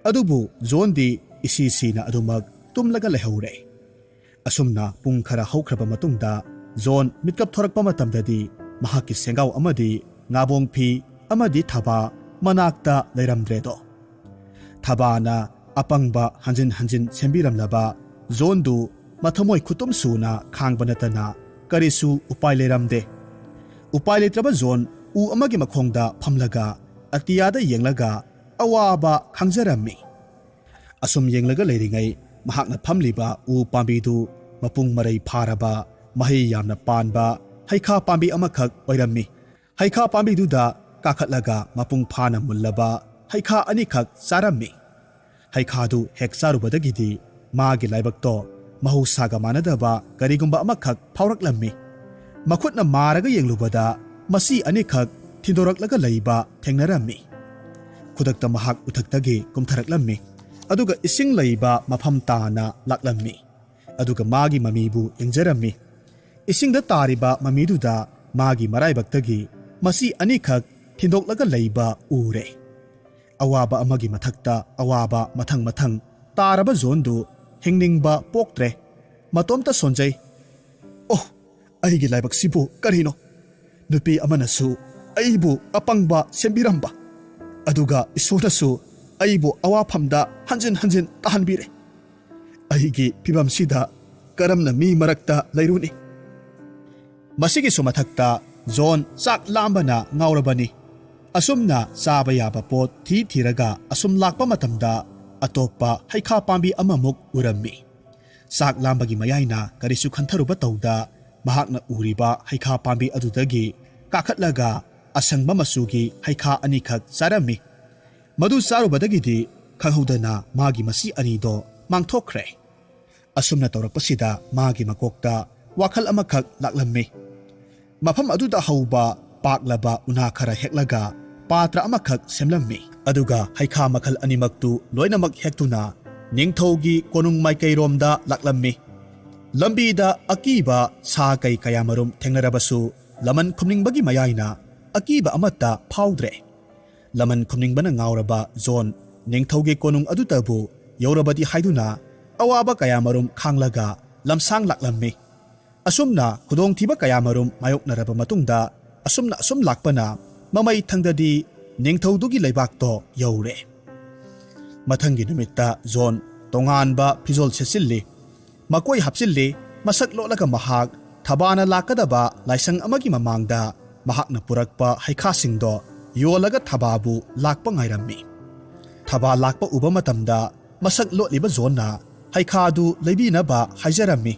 ꯑꯗꯨꯕꯨ ꯖꯣꯟꯗꯤ ꯏꯁꯤ ꯁꯤꯅ ꯑꯗꯨꯃꯛ ꯇꯨꯝꯂꯒ ꯂꯩꯍꯧꯔꯦ꯫ ꯑꯁꯨꯝꯅ ꯄꯨꯡ ꯈꯔ ꯍꯧꯈ꯭ꯔꯕ ꯃꯇꯨꯡꯗ ꯖꯣꯟ ꯃꯤꯠꯀꯞ ꯊꯣꯔꯛꯄ ꯃꯇꯝꯗꯗꯤ ꯃꯍꯥꯛꯀꯤ ꯁꯦꯡꯒꯥꯎ ꯑꯃꯗꯤ ꯉꯥꯕꯣꯡ ꯐꯤ ꯑꯃꯗꯤ ꯊꯕꯥ ꯃꯅꯥꯛꯇ ꯂꯩꯔꯝꯗ꯭ꯔꯦꯗꯣ꯫ ꯊꯕꯥꯅ ꯑꯄꯪꯕ ꯍꯟꯖꯤꯟ ꯍꯟꯖꯤꯟ ꯁꯦꯝꯕꯤꯔꯝꯂꯕ ꯖꯣꯟꯗꯨ ꯃꯊꯃꯣꯏ ꯈꯨꯇꯨꯝ ꯁꯨꯅ ꯈꯥꯡꯕ ꯅꯠꯇꯅ ꯀꯔꯤꯁꯨ ꯎꯄꯥꯏ ꯂꯩꯔꯝꯗꯦ꯫ ꯎꯄꯥꯏ ꯂꯩꯇ꯭ꯔꯕ ꯖꯣꯟ ꯎ ꯑꯃꯒꯤ ꯃꯈꯣꯡꯗ ꯐꯝꯂꯒ ꯑꯇꯤꯌꯥꯗ ꯌꯦꯡꯂꯒ ꯑꯋꯥꯕ ꯈꯥꯡꯖꯔꯝꯃꯤ꯫ ꯑꯁꯨꯝ ꯌꯦꯡꯂꯒ ꯂꯩꯔꯤꯉꯩ ꯃꯍꯥꯛꯅ ꯐꯝꯂꯤꯕ ꯎ ꯄꯥꯝꯕꯤꯗꯨ ꯃꯄꯨꯡ ꯃꯔꯩ ꯐꯥꯔꯕ, ꯃꯍꯩ ꯌꯥꯝꯅ ꯄꯥꯟꯕ ꯍꯩꯈꯥ ꯄꯥꯝꯕꯤ ꯑꯃꯈꯛ ꯑꯣꯏꯔꯝꯃꯤ꯫ ꯍꯩꯈꯥ ꯄꯥꯝꯕꯤꯗꯨꯗ ꯀꯥꯈꯠꯂꯒ ꯃꯄꯨꯡ ꯐꯥꯅ ꯃꯨꯜꯂꯕ ꯍꯩꯈꯥ ꯑꯅꯤꯈꯛ ꯆꯥꯔꯝꯃꯤ꯫ ꯍꯩꯈꯥꯗꯨ ꯍꯦꯛ ꯆꯥꯔꯨꯕꯗꯒꯤꯗꯤ ꯃꯥꯒꯤ ꯂꯥꯏꯕꯛꯇꯣ ꯃꯍꯧꯁꯥꯒ ꯃꯥꯟꯅꯗꯕ ꯀꯔꯤꯒꯨꯝꯕ ꯑꯃꯈꯛ ꯐꯥꯎꯔꯛꯂꯝꯃꯤ꯫ ꯃꯈꯨꯠꯅ ꯃꯥꯔꯒ ꯌꯦꯡꯂꯨꯕꯗ ꯃꯁꯤ ꯑꯅꯤꯈꯛ ꯊꯤꯟꯗꯣꯔꯛꯂꯒ ꯂꯩꯕ ꯊꯦꯡꯅꯔꯝꯃꯤ꯫ ꯈꯨꯗꯛꯇ ꯃꯍꯥꯛ ꯎꯊꯛꯇꯒꯤ ꯀꯨꯝꯊꯔꯛꯂꯝꯃꯤ, ꯑꯗꯨꯒ ꯏꯁꯤꯡ ꯂꯩꯕ ꯃꯐꯝ ꯇꯥꯅ ꯂꯥꯛꯂꯝꯃꯤ꯫ ꯑꯗꯨꯒ ꯃꯥꯒꯤ ꯃꯃꯤꯕꯨ ꯌꯦꯡꯖꯔꯝꯃꯤ꯫ ꯏꯁꯤꯡꯗ ꯇꯥꯔꯤꯕ ꯃꯃꯤꯗꯨꯗ ꯃꯥꯒꯤ ꯃꯔꯥꯏꯕꯛꯇꯒꯤ ꯃꯁꯤ ꯑꯅꯤꯈꯛ ꯊꯤꯟꯗꯣꯛꯂꯒ ꯂꯩꯕ ꯎꯔꯦ꯫ ꯑꯋꯥꯕ ꯑꯃꯒꯤ ꯃꯊꯛꯇ ꯑꯋꯥꯕ ꯃꯊꯪ ꯃꯊꯪ ꯇꯥꯔꯕ ꯖꯣꯟꯗꯨ ꯍꯤꯡꯅꯤꯡꯕ ꯄꯣꯛꯇ꯭ꯔꯦ꯫ ꯃꯇꯣꯝꯇ ꯁꯣꯟꯖꯩ꯫ "ꯑꯣ, ꯑꯩꯒꯤ ꯂꯥꯏꯕꯛꯁꯤꯕꯨ ꯀꯔꯤꯅꯣ? ꯅꯨꯄꯤ ꯑꯃꯅꯁꯨ ꯑꯩꯕꯨ ꯑꯄꯪꯕ ꯁꯦꯝꯕꯤꯔꯝꯕ, ꯑꯗꯨꯒ ꯏꯁꯣꯔꯅꯁꯨ ꯑꯩꯕꯨ ꯑꯋꯥꯐꯝꯗ ꯍꯟꯖꯤꯟ ꯍꯟꯖꯤꯟ ꯇꯥꯍꯟꯕꯤꯔꯦ꯫ ꯑꯩꯒꯤ ꯐꯤꯕꯝꯁꯤꯗ ꯀꯔꯝꯅ ꯃꯤ ꯃꯔꯛꯇ ꯂꯩꯔꯨꯅꯤ?" ꯃꯁꯤꯒꯤꯁꯨ ꯃꯊꯛꯇ ꯖꯣꯟ ꯆꯥꯛ ꯂꯥꯝꯕꯅ ꯉꯥꯎꯔꯕꯅꯤ꯫ ꯑꯁꯨꯝꯅ ꯆꯥꯕ ꯌꯥꯕ ꯄꯣꯠ ꯊꯤ ꯊꯤꯔꯒ ꯑꯁꯨꯝ ꯂꯥꯛꯄ ꯃꯇꯝꯗ ꯑꯇꯣꯞꯄ ꯍꯩꯈꯥ ꯄꯥꯝꯕꯤ ꯑꯃꯃꯨꯛ ꯎꯔꯝꯃꯤ꯫ ꯆꯥꯛ ꯂꯥꯝꯕꯒꯤ ꯃꯌꯥꯏꯅ ꯀꯔꯤꯁꯨ ꯈꯟꯊꯔꯨꯕ ꯇꯧꯗ ꯃꯍꯥꯛꯅ ꯎꯔꯤꯕ ꯍꯩꯈꯥ ꯄꯥꯝꯕꯤ ꯑꯗꯨꯗꯒꯤ ꯀꯥꯈꯠꯂꯒ ꯑꯁꯪꯕ ꯃꯆꯨꯒꯤ ꯍꯩꯈꯥ ꯑꯅꯤꯈꯛ ꯆꯥꯔꯝꯃꯤ꯫ ꯃꯗꯨ ꯆꯥꯔꯨꯕꯗꯒꯤꯗꯤ ꯈꯪꯍꯧꯗꯅ ꯃꯥꯒꯤ ꯃꯁꯤ ꯑꯅꯤꯗꯣ ꯃꯥꯡꯊꯣꯛꯈ꯭ꯔꯦ꯫ ꯑꯁꯨꯝꯅ ꯇꯧꯔꯛꯄꯁꯤꯗ ꯃꯥꯒꯤ ꯃꯀꯣꯛꯇ ꯋꯥꯈꯜ ꯑꯃꯈꯛ ꯂꯥꯛꯂꯝꯃꯤ꯫ ꯃꯐꯝ ꯑꯗꯨꯗ ꯍꯧꯕ ꯄꯥꯛꯂꯕ ꯎꯅꯥ ꯈꯔ ꯍꯦꯛꯂꯒ ꯄꯥꯇ꯭ꯔ ꯑꯃꯈꯛ ꯁꯦꯝꯂꯝꯃꯤ꯫ ꯑꯗꯨꯒ ꯍꯩꯈꯥ ꯃꯈꯜ ꯑꯅꯤꯃꯛꯇꯨ ꯂꯣꯏꯅꯃꯛ ꯍꯦꯛꯇꯨꯅ ꯅꯤꯡꯊꯧꯒꯤ ꯀꯣꯅꯨꯡ ꯃꯥꯏꯀꯩꯔꯣꯝꯗ ꯂꯥꯛꯂꯝꯃꯤ꯫ ꯂꯝꯕꯤꯗ ꯑꯀꯤꯕ ꯁꯥ ꯀꯩ ꯀꯌꯥꯃꯔꯨꯝ ꯊꯦꯡꯅꯔꯕꯁꯨ ꯂꯃꯟ ꯈꯨꯝꯅꯤꯡꯕꯒꯤ ꯃꯌꯥꯏꯅ ꯑꯀꯤꯕ ꯑꯃꯠꯇ ꯐꯥꯎꯗ꯭ꯔꯦ꯫ ꯂꯃꯟ ꯈꯨꯝꯅꯤꯡꯕꯅ ꯉꯥꯎꯔꯕ ꯖꯣꯟ ꯅꯤꯡꯊꯧꯒꯤ ꯀꯣꯅꯨꯡ ꯑꯗꯨꯗꯕꯨ ꯌꯧꯔꯕꯗꯤ ꯍꯥꯏꯗꯨꯅ ꯑꯋꯥꯕ ꯀꯌꯥꯃꯔꯨꯝ ꯈꯥꯡꯂꯒ ꯂꯝꯁꯥꯡ ꯂꯥꯛꯂꯝꯃꯤ꯫ ꯑꯁꯨꯝꯅ ꯈꯨꯗꯣꯡꯊꯤꯕ ꯀꯌꯥꯃꯔꯨꯝ ꯃꯥꯌꯣꯛꯅꯔꯕ ꯃꯇꯨꯡꯗ ꯑꯁꯨꯝꯅ ꯑꯁꯨꯝ ꯂꯥꯛꯄꯅ ꯃꯃꯩ ꯊꯪꯗꯗꯤ ꯅꯤꯡꯊꯧꯗꯨꯒꯤ ꯂꯩꯕꯥꯛꯇꯣ ꯌꯧꯔꯦ꯫ ꯃꯊꯪꯒꯤ ꯅꯨꯃꯤꯠꯇ ꯖꯣꯟ ꯇꯣꯉꯥꯟꯕ ꯐꯤꯖꯣꯜ ꯁꯦꯠꯆꯤꯜꯂꯤ꯫ ꯃꯀꯣꯏ ꯍꯥꯞꯆꯤꯜꯂꯤ꯫ ꯃꯁꯛ ꯂꯣꯠꯂꯒ ꯃꯍꯥꯛ ꯊꯕꯥꯅ ꯂꯥꯛꯀꯗꯕ ꯂꯥꯏꯁꯪ ꯑꯃꯒꯤ ꯃꯃꯥꯡꯗ ꯃꯍꯥꯛꯅ ꯄꯨꯔꯛꯄ ꯍꯩꯈꯥꯁꯤꯡꯗꯣ ꯌꯣꯜꯂꯒ ꯊꯕꯥꯕꯨ ꯂꯥꯛꯄ ꯉꯥꯏꯔꯝꯃꯤ꯫ ꯊꯕꯥ ꯂꯥꯛꯄ ꯎꯕ ꯃꯇꯝꯗ ꯃꯁꯛ ꯂꯣꯠꯂꯤꯕ ꯖꯣꯟꯅ ꯍꯩꯈꯥꯗꯨ ꯂꯩꯕꯤꯅꯕ ꯍꯥꯏꯖꯔꯝꯃꯤ꯫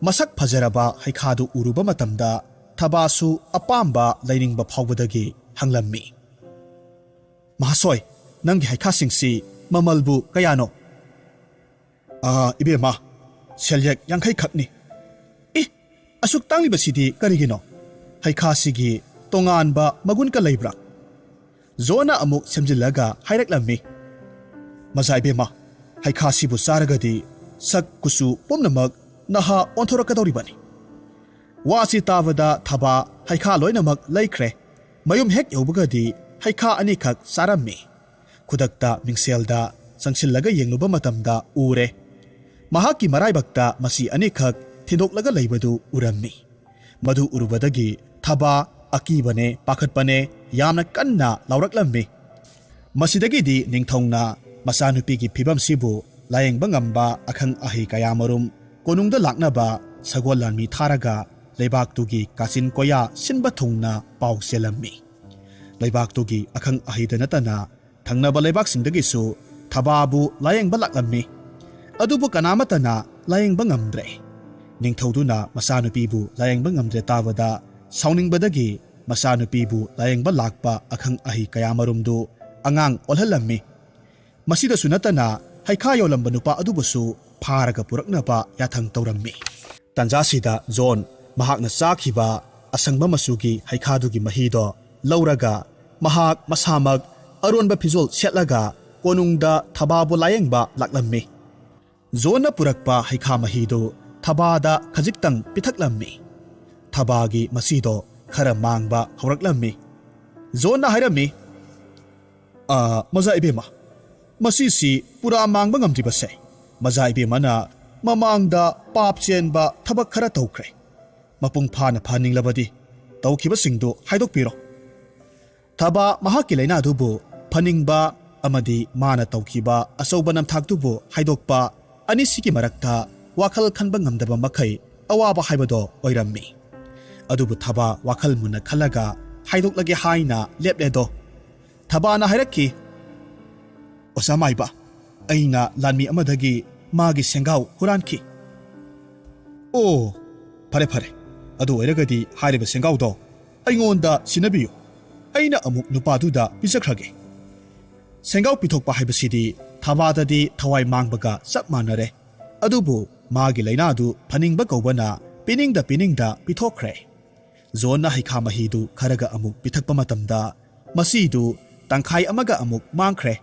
ꯃꯁꯛ ꯐꯖꯔꯕ ꯍꯩꯈꯥꯗꯨ ꯎꯔꯨꯕ ꯃꯇꯝꯗ ꯊꯕꯥꯁꯨ ꯑꯄꯥꯝꯕ ꯂꯩꯅꯤꯡꯕ ꯐꯥꯎꯕꯗꯒꯤ ꯍꯪꯂꯝꯃꯤ, "ꯃꯍꯥꯁꯣꯏ, ꯅꯪꯒꯤ ꯍꯩꯈꯥꯁꯤꯡꯁꯤ ꯃꯃꯜꯕꯨ ꯀꯌꯥꯅꯣ?" "ꯑꯥ, ꯏꯕꯦꯝꯃ, ꯁꯦꯜꯌꯦꯛ ꯌꯥꯡꯈꯩ ꯈꯛꯅꯤ꯫" "ꯑꯦ, ꯑꯁꯨꯛ ꯇꯥꯡꯂꯤꯕꯁꯤꯗꯤ ꯀꯔꯤꯒꯤꯅꯣ? ꯍꯩꯈꯥꯁꯤꯒꯤ ꯇꯣꯉꯥꯟꯕ ꯃꯒꯨꯟꯒ ꯂꯩꯕ꯭ꯔꯥ? ꯖꯣꯟꯅ ꯑꯃꯨꯛ ꯁꯦꯝꯖꯤꯜꯂꯒ ꯍꯥꯏꯔꯛꯂꯝꯃꯤ, "ꯃꯖꯥ ꯏꯕꯦꯝꯃ, ꯍꯩꯈꯥꯁꯤꯕꯨ ꯆꯥꯔꯒꯗꯤ ꯁꯛ ꯀꯨꯆꯨ ꯄꯨꯝꯅꯃꯛ ꯅꯍꯥ ꯑꯣꯟꯊꯣꯔꯛꯀꯗꯧꯔꯤꯕꯅꯤ"꯫ ꯋꯥꯁꯤ ꯇꯥꯕꯗ ꯊꯕꯥ ꯍꯩꯈꯥ ꯂꯣꯏꯅꯃꯛ ꯂꯩꯈ꯭ꯔꯦ꯫ ꯃꯌꯨꯝ ꯍꯦꯛ ꯌꯧꯕꯒꯗꯤ ꯍꯩꯈꯥ ꯑꯅꯤꯈꯛ ꯆꯥꯔꯝꯃꯤ꯫ ꯈꯨꯗꯛꯇ ꯃꯤꯡꯁꯦꯜꯗ ꯆꯪꯁꯤꯜꯂꯒ ꯌꯦꯡꯂꯨꯕ ꯃꯇꯝꯗ ꯎꯔꯦ꯫ ꯃꯍꯥꯛꯀꯤ ꯃꯔꯥꯏꯕꯛꯇ ꯃꯁꯤ ꯑꯅꯤꯈꯛ ꯊꯤꯟꯗꯣꯛꯂꯒ ꯂꯩꯕꯗꯨ ꯎꯔꯝꯃꯤ꯫ ꯃꯗꯨ ꯎꯔꯨꯕꯗꯒꯤ ꯊꯕꯥ ꯑꯀꯤꯕꯅꯦ ꯄꯥꯈꯠꯄꯅꯦ ꯌꯥꯝꯅ ꯀꯟꯅ ꯂꯥꯎꯔꯛꯂꯝꯃꯤ꯫ ꯃꯁꯤꯗꯒꯤꯗꯤ ꯅꯤꯡꯊꯧꯅ ꯃꯆꯥꯅꯨꯄꯤꯒꯤ ꯐꯤꯕꯝꯁꯤꯕꯨ ꯂꯥꯌꯦꯡꯕ ꯉꯝꯕ ꯑꯈꯪ ꯑꯍꯩ ꯀꯌꯥꯃꯔꯨꯝ ꯀꯣꯅꯨꯡꯗ ꯂꯥꯛꯅꯕ ꯁꯒꯣꯜ ꯂꯥꯟꯃꯤ ꯊꯥꯔꯒ ꯂꯩꯕꯥꯛꯇꯨꯒꯤ ꯀꯥꯆꯤꯟ ꯀꯣꯌꯥ ꯁꯤꯟꯕ ꯊꯨꯡꯅ ꯄꯥꯎ ꯆꯦꯜꯂꯝꯃꯤ꯫ ꯂꯩꯕꯥꯛꯇꯨꯒꯤ ꯑꯈꯪ ꯑꯍꯩꯗ ꯅꯠꯇꯅ ꯊꯪꯅꯕ ꯂꯩꯕꯥꯛꯁꯤꯡꯗꯒꯤꯁꯨ ꯊꯕꯥꯕꯨ ꯂꯥꯌꯦꯡꯕ ꯂꯥꯛꯂꯝꯃꯤ꯫ ꯑꯗꯨꯕꯨ ꯀꯅꯥꯃꯠꯇꯅ ꯂꯥꯌꯦꯡꯕ ꯉꯝꯗ꯭ꯔꯦ꯫ ꯅꯤꯡꯊꯧꯗꯨꯅ ꯃꯆꯥꯅꯨꯄꯤꯕꯨ ꯂꯥꯌꯦꯡꯕ ꯉꯝꯗ꯭ꯔꯦ ꯇꯥꯕꯗ ꯁꯥꯎꯅꯤꯡꯕꯗꯒꯤ ꯃꯆꯥꯅꯨꯄꯤꯕꯨ ꯂꯥꯌꯦꯡꯕ ꯂꯥꯛꯄ ꯑꯈꯪ ꯑꯍꯩ ꯀꯌꯥꯃꯔꯨꯝꯗꯨ ꯑꯉꯥꯡ ꯑꯣꯜꯍꯜꯂꯝꯃꯤ꯫ ꯃꯁꯤꯗꯁꯨ ꯅꯠꯇꯅ ꯍꯩꯈꯥ ꯌꯣꯜꯂꯝꯕ ꯅꯨꯄꯥ ꯑꯗꯨꯕꯨꯁꯨ ꯐꯥꯔꯒ ꯄꯨꯔꯛꯅꯕ ꯌꯥꯊꯪ ꯇꯧꯔꯝꯃꯤ꯫ ꯇꯟꯖꯥꯁꯤꯗ ꯖꯣꯟ ꯃꯍꯥꯛꯅ ꯆꯥꯈꯤꯕ ꯑꯁꯪꯕ ꯃꯆꯨꯒꯤ ꯍꯩꯈꯥꯗꯨꯒꯤ ꯃꯍꯤꯗꯣ ꯂꯧꯔꯒ ꯃꯍꯥꯛ ꯃꯁꯥꯃꯛ ꯑꯔꯣꯟꯕ ꯐꯤꯖꯣꯜ ꯁꯦꯠꯂꯒ ꯀꯣꯅꯨꯡꯗ ꯊꯕꯥꯕꯨ ꯂꯥꯌꯦꯡꯕ ꯂꯥꯛꯂꯝꯃꯤ꯫ ꯖꯣꯟꯅ ꯄꯨꯔꯛꯄ ꯍꯩꯈꯥ ꯃꯍꯤꯗꯨ ꯊꯕꯥꯗ ꯈꯖꯤꯛꯇꯪ ꯄꯤꯊꯛꯂꯝꯃꯤ꯫ ꯊꯕꯥꯒꯤ ꯃꯆꯤꯗꯣ ꯈꯔ ꯃꯥꯡꯕ ꯍꯧꯔꯛꯂꯝꯃꯤ꯫ ꯖꯣꯟꯅ ꯍꯥꯏꯔꯝꯃꯤ, "ꯑ, ꯃꯖꯥ ꯏꯕꯦꯝꯃ, ꯃꯁꯤꯁꯤ ꯄꯨꯔꯥ ꯃꯥꯡꯕ ꯉꯝꯗ꯭ꯔꯤꯕꯁꯦ, ꯃꯖꯥ ꯏꯕꯦꯝꯃꯅ ꯃꯃꯥꯡꯗ ꯄꯥꯞ ꯆꯦꯟꯕ ꯊꯕꯛ ꯈꯔ ꯇꯧꯈ꯭ꯔꯦ꯫ ꯃꯄꯨꯡ ꯐꯥꯅ ꯐꯍꯟꯅꯤꯡꯂꯕꯗꯤ ꯇꯧꯈꯤꯕꯁꯤꯡꯗꯨ ꯍꯥꯏꯗꯣꯛꯄꯤꯔꯣ"꯫ ꯊꯕꯥ ꯃꯍꯥꯛꯀꯤ ꯂꯥꯏꯅꯥꯗꯨꯕꯨ ꯐꯅꯤꯡꯕ ꯑꯃꯗꯤ ꯃꯥꯅ ꯇꯧꯈꯤꯕ ꯑꯆꯧꯕ ꯅꯝꯊꯥꯛꯇꯨꯕꯨ ꯍꯥꯏꯗꯣꯛꯄ, ꯑꯅꯤꯁꯤꯒꯤ ꯃꯔꯛꯇ ꯋꯥꯈꯜ ꯈꯟꯕ ꯉꯝꯗꯕ ꯃꯈꯩ ꯑꯋꯥꯕ ꯍꯥꯏꯕꯗꯣ ꯑꯣꯏꯔꯝꯃꯤ꯫ ꯑꯗꯨꯕꯨ ꯊꯕꯥ ꯋꯥꯈꯜ ꯃꯨꯟꯅ ꯈꯜꯂꯒ ꯍꯥꯏꯗꯣꯛꯂꯒꯦ ꯍꯥꯏꯅ ꯂꯦꯞꯂꯦꯗꯣ꯫ ꯊꯕꯥꯅ ꯍꯥꯏꯔꯛꯈꯤ, "ꯑꯣꯖꯥ ꯃꯥꯏꯕ, ꯑꯩꯅ ꯂꯥꯟꯃꯤ ꯑꯃꯗꯒꯤ ꯃꯥꯒꯤ ꯁꯦꯡꯒꯥꯎ ꯍꯨꯔꯥꯟꯈꯤ"꯫ "ꯑꯣ, ꯐꯔꯦ ꯐꯔꯦ, ꯑꯗꯨ ꯑꯣꯏꯔꯒꯗꯤ ꯍꯥꯏꯔꯤꯕ ꯁꯦꯡꯒꯥꯎꯗꯣ ꯑꯩꯉꯣꯟꯗ ꯁꯤꯟꯅꯕꯤꯌꯨ, ꯑꯩꯅ ꯑꯃꯨꯛ ꯅꯨꯄꯥꯗꯨꯗ ꯄꯤꯖꯈ꯭ꯔꯒꯦ"꯫ ꯁꯦꯡꯒꯥꯎ ꯄꯤꯊꯣꯛꯄ ꯍꯥꯏꯕꯁꯤꯗꯤ ꯊꯕꯥꯗꯗꯤ ꯊꯋꯥꯏ ꯃꯥꯡꯕꯒ ꯆꯞ ꯃꯥꯟꯅꯔꯦ꯫ ꯑꯗꯨꯕꯨ ꯃꯥꯒꯤ ꯂꯥꯏꯅꯥꯗꯨ ꯐꯅꯤꯡꯕ ꯀꯧꯕꯅ ꯄꯤꯅꯤꯡꯗ ꯄꯤꯅꯤꯡꯗ ꯄꯤꯊꯣꯛꯈ꯭ꯔꯦ꯫ ꯖꯣꯟꯅ ꯍꯩꯈꯥ ꯃꯍꯤꯗꯨ ꯈꯔꯒ ꯑꯃꯨꯛ ꯄꯤꯊꯛꯄ ꯃꯇꯝꯗ ꯃꯁꯤꯗꯨ ꯇꯪꯈꯥꯏ ꯑꯃꯒ ꯑꯃꯨꯛ ꯃꯥꯡꯈ꯭ꯔꯦ꯫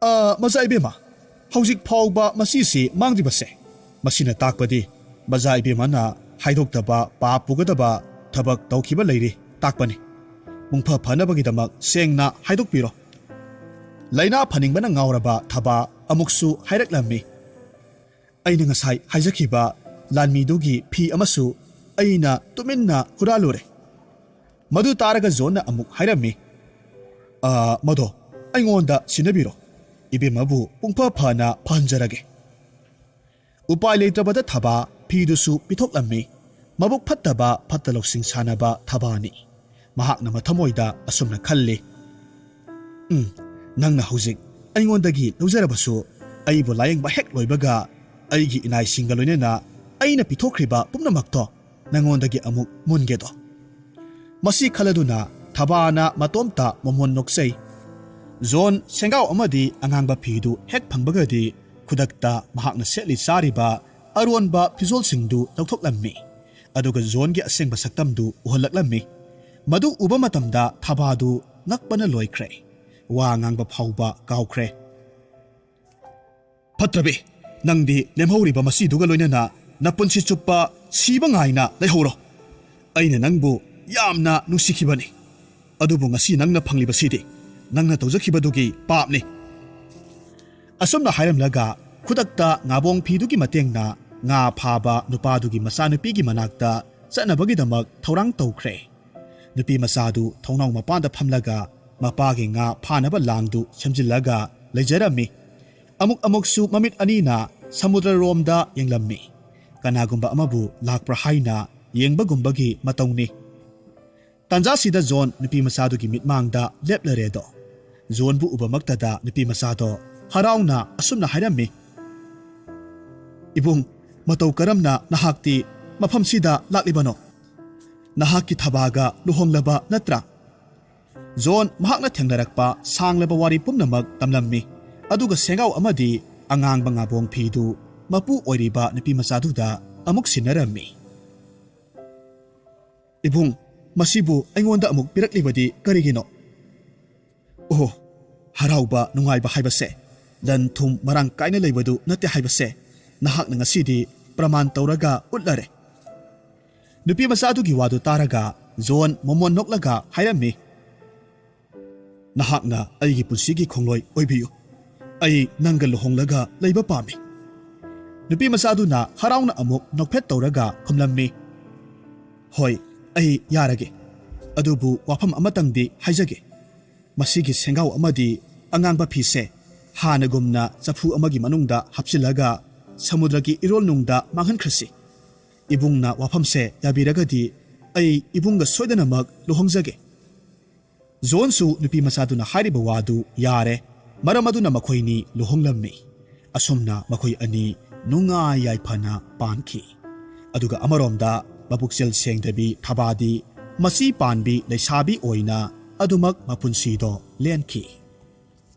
"ꯑ, ꯃꯖꯥ ꯏꯕꯦꯝꯃ, ꯍꯧꯖꯤꯛ ꯐꯥꯎꯕ ꯃꯁꯤꯁꯤ ꯃꯥꯡꯗ꯭ꯔꯤꯕꯁꯦ, ꯃꯁꯤꯅ ꯇꯥꯛꯄꯗꯤ ꯃꯖꯥ ꯏꯕꯦꯝꯃꯅ ꯍꯥꯏꯗꯣꯛꯇꯕ ꯄꯥꯞ ꯄꯨꯒꯗꯕ ꯊꯕꯛ ꯇꯧꯈꯤꯕ ꯂꯩꯔꯤ ꯇꯥꯛꯄꯅꯤ꯫ ꯄꯨꯡꯐ ꯐꯅꯕꯒꯤꯗꯃꯛ ꯁꯦꯡꯅ ꯍꯥꯏꯗꯣꯛꯄꯤꯔꯣ꯫" ꯂꯥꯏꯅꯥ ꯐꯅꯤꯡꯕꯅ ꯉꯥꯎꯔꯕ ꯊꯕꯥ ꯑꯃꯨꯛꯁꯨ ꯍꯥꯏꯔꯛꯂꯝꯃꯤ꯫ "ꯑꯩꯅ ꯉꯁꯥꯏ ꯍꯥꯏꯖꯈꯤꯕ ꯂꯥꯟꯃꯤꯗꯨꯒꯤ ꯐꯤ ꯑꯃꯁꯨ ꯑꯩꯅ ꯇꯨꯃꯤꯟꯅ ꯍꯨꯔꯥꯜꯂꯨꯔꯦ꯫" ꯃꯗꯨ ꯇꯥꯔꯒ ꯖꯣꯟꯅ ꯑꯃꯨꯛ ꯍꯥꯏꯔꯝꯃꯤ, "ꯑ, ꯃꯗꯣ ꯑꯩꯉꯣꯟꯗ ꯁꯤꯟꯅꯕꯤꯔꯣ꯫ ꯏꯕꯦꯝꯃꯕꯨ ꯄꯨꯡꯐ ꯐꯅ ꯐꯍꯟꯖꯔꯒꯦ꯫" ꯎꯄꯥꯏ ꯂꯩꯇ꯭ꯔꯕꯗ ꯊꯕꯥ ꯐꯤꯗꯨꯁꯨ ꯄꯤꯊꯣꯛꯂꯝꯃꯤ꯫ ꯃꯕꯨꯛ ꯐꯠꯇꯕ ꯐꯠꯇ ꯂꯧꯁꯤꯡ ꯁꯥꯟꯅꯕ ꯊꯕꯥꯅꯤ꯫ ꯃꯍꯥꯛꯅ ꯃꯊꯃꯣꯏꯗ ꯑꯁꯨꯝꯅ ꯈꯜꯂꯤ, "ꯎꯝ, ꯅꯪꯅ ꯍꯧꯖꯤꯛ ꯑꯩꯉꯣꯟꯗꯒꯤ ꯂꯧꯖꯔꯕꯁꯨ, ꯑꯩꯕꯨ ꯂꯥꯌꯦꯡꯕ ꯍꯦꯛ ꯂꯣꯏꯕꯒ ꯑꯩꯒꯤ ꯏꯅꯥꯏꯁꯤꯡꯒ ꯂꯣꯏꯅꯅ ꯑꯩꯅ ꯄꯤꯊꯣꯛꯈ꯭ꯔꯤꯕ ꯄꯨꯝꯅꯃꯛꯇꯣ ꯅꯪꯉꯣꯟꯗꯒꯤ ꯑꯃꯨꯛ ꯃꯨꯟꯒꯦꯗꯣ꯫" ꯃꯁꯤ ꯈꯜꯂꯗꯨꯅ ꯊꯕꯥꯅ ꯃꯇꯣꯝꯇ ꯃꯣꯃꯣꯟ ꯅꯣꯛꯆꯩ꯫ ꯖꯣꯟ ꯁꯦꯡꯒꯥꯎ ꯑꯃꯗꯤ ꯑꯉꯥꯡꯕ ꯐꯤꯗꯨ ꯍꯦꯛ ꯐꯪꯕꯒꯗꯤ ꯈꯨꯗꯛꯇ ꯃꯍꯥꯛꯅ ꯁꯦꯠꯂꯤ ꯆꯥꯔꯤꯕ ꯑꯔꯣꯟꯕ ꯐꯤꯖꯣꯜꯁꯤꯡꯗꯨ ꯂꯧꯊꯣꯛꯂꯝꯃꯤ꯫ ꯑꯗꯨꯒ ꯖꯣꯟꯒꯤ ꯑꯁꯦꯡꯕ ꯁꯛꯇꯝꯗꯨ ꯎꯍꯜꯂꯛꯂꯝꯃꯤ꯫ ꯃꯗꯨ ꯎꯕ ꯃꯇꯝꯗ ꯊꯕꯥꯗꯨ ꯉꯛꯄꯅ ꯂꯣꯏꯈ꯭ꯔꯦ꯫ ꯋꯥ ꯉꯥꯡꯕ ꯐꯥꯎꯕ ꯀꯥꯎꯈ꯭ꯔꯦ꯫ "ꯐꯠꯇ꯭ꯔꯕꯤ, ꯅꯪꯗꯤ ꯂꯦꯝꯍꯧꯔꯤꯕ ꯃꯁꯤꯗꯨꯒ ꯂꯣꯏꯅꯅ ꯅꯄꯨꯟꯁꯤ ꯆꯨꯞꯄ ꯁꯤꯕ ꯉꯥꯏꯅ ꯂꯩꯍꯧꯔꯣ꯫ ꯑꯩꯅ ꯅꯪꯕꯨ ꯌꯥꯝꯅ ꯅꯨꯡꯁꯤꯈꯤꯕꯅꯤ꯫ ꯑꯗꯨꯕꯨ ꯉꯁꯤ ꯅꯪꯅ ꯐꯪꯂꯤꯕꯁꯤꯗꯤ ꯅꯪꯅ ꯇꯧꯖꯈꯤꯕꯗꯨꯒꯤ ꯄꯥꯞꯅꯤ꯫" ꯑꯁꯨꯝꯅ ꯍꯥꯏꯔꯝꯂꯒ ꯈꯨꯗꯛꯇ ꯉꯥꯕꯣꯡ ꯐꯤꯗꯨꯒꯤ ꯃꯇꯦꯡꯅ ꯉꯥ ꯐꯥꯕ ꯅꯨꯄꯥꯗꯨꯒꯤ ꯃꯆꯥꯅꯨꯄꯤꯒꯤ ꯃꯅꯥꯛꯇ ꯆꯠꯅꯕꯒꯤꯗꯃꯛ ꯊꯧꯔꯥꯡ ꯇꯧꯈ꯭ꯔꯦ꯫ ꯅꯨꯄꯤ ꯃꯆꯥꯗꯨ ꯊꯣꯡꯅꯥꯎ ꯃꯄꯥꯟꯗ ꯐꯝꯂꯒ ꯃꯄꯥꯒꯤ ꯉꯥ ꯐꯥꯅꯕ ꯂꯥꯡꯗꯨ ꯁꯦꯝꯖꯤꯜꯂꯒ ꯂꯩꯖꯔꯝꯃꯤ꯫ ꯑꯃꯨꯛ ꯑꯃꯨꯛꯁꯨ ꯃꯃꯤꯠ ꯑꯅꯤꯅ ꯁꯃꯨꯗ꯭ꯔꯔꯣꯝꯗ ꯌꯦꯡꯂꯝꯃꯤ꯫ ꯀꯅꯥꯒꯨꯝꯕ ꯑꯃꯕꯨ ꯂꯥꯛꯄ꯭ꯔꯥ ꯍꯥꯏꯅ ꯌꯦꯡꯕꯒꯨꯝꯕꯒꯤ ꯃꯇꯧꯅꯤ꯫ ꯇꯥꯟꯖꯥꯁꯤꯗ ꯖꯣꯟ ꯅꯨꯄꯤ ꯃꯆꯥꯗꯨꯒꯤ ꯃꯤꯠꯃꯥꯡꯗ ꯂꯦꯞꯂꯔꯦꯗꯣ꯫ ꯖꯣꯟꯕꯨ ꯎꯕꯃꯛꯇꯗ ꯅꯨꯄꯤ ꯃꯆꯥꯗꯣ ꯍꯔꯥꯎꯅ ꯑꯁꯨꯝꯅ ꯍꯥꯏꯔꯝꯃꯤ, "ꯏꯕꯨꯡ, ꯃꯇꯧ ꯀꯔꯝꯅ ꯅꯍꯥꯛꯇꯤ ꯃꯐꯝꯁꯤꯗ ꯂꯥꯛꯂꯤꯕꯅꯣ? ꯅꯍꯥꯛꯀꯤ ꯊꯕꯥꯒ ꯂꯨꯍꯣꯡꯂꯕ ꯅꯠꯇ꯭ꯔꯥ?" ꯖꯣꯟ ꯃꯍꯥꯛꯅ ꯊꯦꯡꯅꯔꯛꯄ ꯁꯥꯡꯂꯕ ꯋꯥꯔꯤ ꯄꯨꯝꯅꯃꯛ ꯇꯝꯂꯝꯃꯤ꯫ ꯑꯗꯨꯒ ꯁꯦꯡꯒꯥꯎ ꯑꯃꯗꯤ ꯑꯉꯥꯡꯕ ꯉꯥꯕꯣꯡ ꯐꯤꯗꯨ ꯃꯄꯨ ꯑꯣꯏꯔꯤꯕ ꯅꯨꯄꯤ ꯃꯆꯥꯗꯨꯗ ꯑꯃꯨꯛ ꯁꯤꯟꯅꯔꯝꯃꯤ꯫ "ꯏꯕꯨꯡ, ꯃꯁꯤꯕꯨ ꯑꯩꯉꯣꯟꯗ ꯑꯃꯨꯛ ꯄꯤꯔꯛꯂꯤꯕꯗꯤ ꯀꯔꯤꯒꯤꯅꯣ?" "ꯑꯣꯍꯣ, ꯍꯔꯥꯎꯕ ꯅꯨꯡꯉꯥꯏꯕ ꯍꯥꯏꯕꯁꯦ ꯂꯟ ꯊꯨꯝ ꯃꯔꯥꯡ ꯀꯥꯏꯅ ꯂꯩꯕꯗꯨ ꯅꯠꯇꯦ ꯍꯥꯏꯕꯁꯦ ꯅꯍꯥꯛꯅ ꯉꯁꯤꯗꯤ ꯄ꯭ꯔꯃꯥꯟ ꯇꯧꯔꯒ ꯎꯠꯂꯔꯦ꯫" ꯅꯨꯄꯤ ꯃꯆꯥ ꯑꯗꯨꯒꯤ ꯋꯥꯗꯨ ꯇꯥꯔꯒ ꯖꯣꯟ ꯃꯣꯃꯣꯟ ꯅꯣꯛꯂꯒ ꯍꯥꯏꯔꯝꯃꯤ, "ꯅꯍꯥꯛꯅ ꯑꯩꯒꯤ ꯄꯨꯟꯁꯤꯒꯤ ꯈꯣꯡꯂꯣꯏ ꯑꯣꯏꯕꯤꯌꯨ꯫ ꯑꯩ ꯅꯪꯒ ꯂꯨꯍꯣꯡꯂꯒ ꯂꯩꯕ ꯄꯥꯝꯃꯤ꯫" ꯅꯨꯄꯤ ꯃꯆꯥ ꯑꯗꯨꯅ ꯍꯔꯥꯎꯅ ꯑꯃꯨꯛ ꯅꯣꯛꯐꯦꯠ ꯇꯧꯔꯒ ꯈꯨꯝꯂꯝꯃꯤ, "ꯍꯣꯏ, ꯑꯩ ꯌꯥꯔꯒꯦ꯫ ꯑꯗꯨꯕꯨ ꯋꯥꯐꯝ ꯑꯃꯇꯪꯗꯤ ꯍꯥꯏꯖꯒꯦ꯫ ꯃꯁꯤꯒꯤ ꯁꯦꯡꯒꯥꯎ ꯑꯃꯗꯤ ꯑꯉꯥꯡꯕ ꯐꯤꯁꯦ ꯍꯥꯟꯅꯒꯨꯝꯅ ꯆꯐꯨ ꯑꯃꯒꯤ ꯃꯅꯨꯡꯗ ꯍꯥꯞꯆꯤꯜꯂꯒ ꯁꯃꯨꯗ꯭ꯔꯒꯤ ꯏꯔꯣꯜꯅꯨꯡꯗ ꯃꯥꯡꯍꯟꯈ꯭ꯔꯁꯤ꯫ ꯏꯕꯨꯡꯅ ꯋꯥꯐꯝꯁꯦ ꯌꯥꯕꯤꯔꯒꯗꯤ ꯑꯩ ꯏꯕꯨꯡꯒ ꯁꯣꯏꯗꯅꯃꯛ ꯂꯨꯍꯣꯡꯖꯒꯦ꯫" ꯖꯣꯟꯁꯨ ꯅꯨꯄꯤ ꯃꯆꯥꯗꯨꯅ ꯍꯥꯏꯔꯤꯕ ꯋꯥꯗꯨ ꯌꯥꯔꯦ꯫ ꯃꯔꯝ ꯑꯗꯨꯅ ꯃꯈꯣꯏꯅꯤ ꯂꯨꯍꯣꯡꯂꯝꯃꯤ꯫ ꯑꯁꯨꯝꯅ ꯃꯈꯣꯏ ꯑꯅꯤ ꯅꯨꯡꯉꯥꯏ ꯌꯥꯏꯐꯅ ꯄꯥꯟꯈꯤ꯫ ꯑꯗꯨꯒ ꯑꯃꯔꯣꯝꯗ ꯃꯄꯨꯛꯆꯦꯜ ꯁꯦꯡꯗꯕꯤ ꯊꯕꯥꯗꯤ ꯃꯆꯤ ꯄꯥꯟꯕꯤ ꯂꯩꯁꯥꯕꯤ ꯑꯣꯏꯅ ꯑꯗꯨꯃꯛ ꯃꯄꯨꯟꯁꯤꯗꯣ ꯂꯦꯟꯈꯤ꯫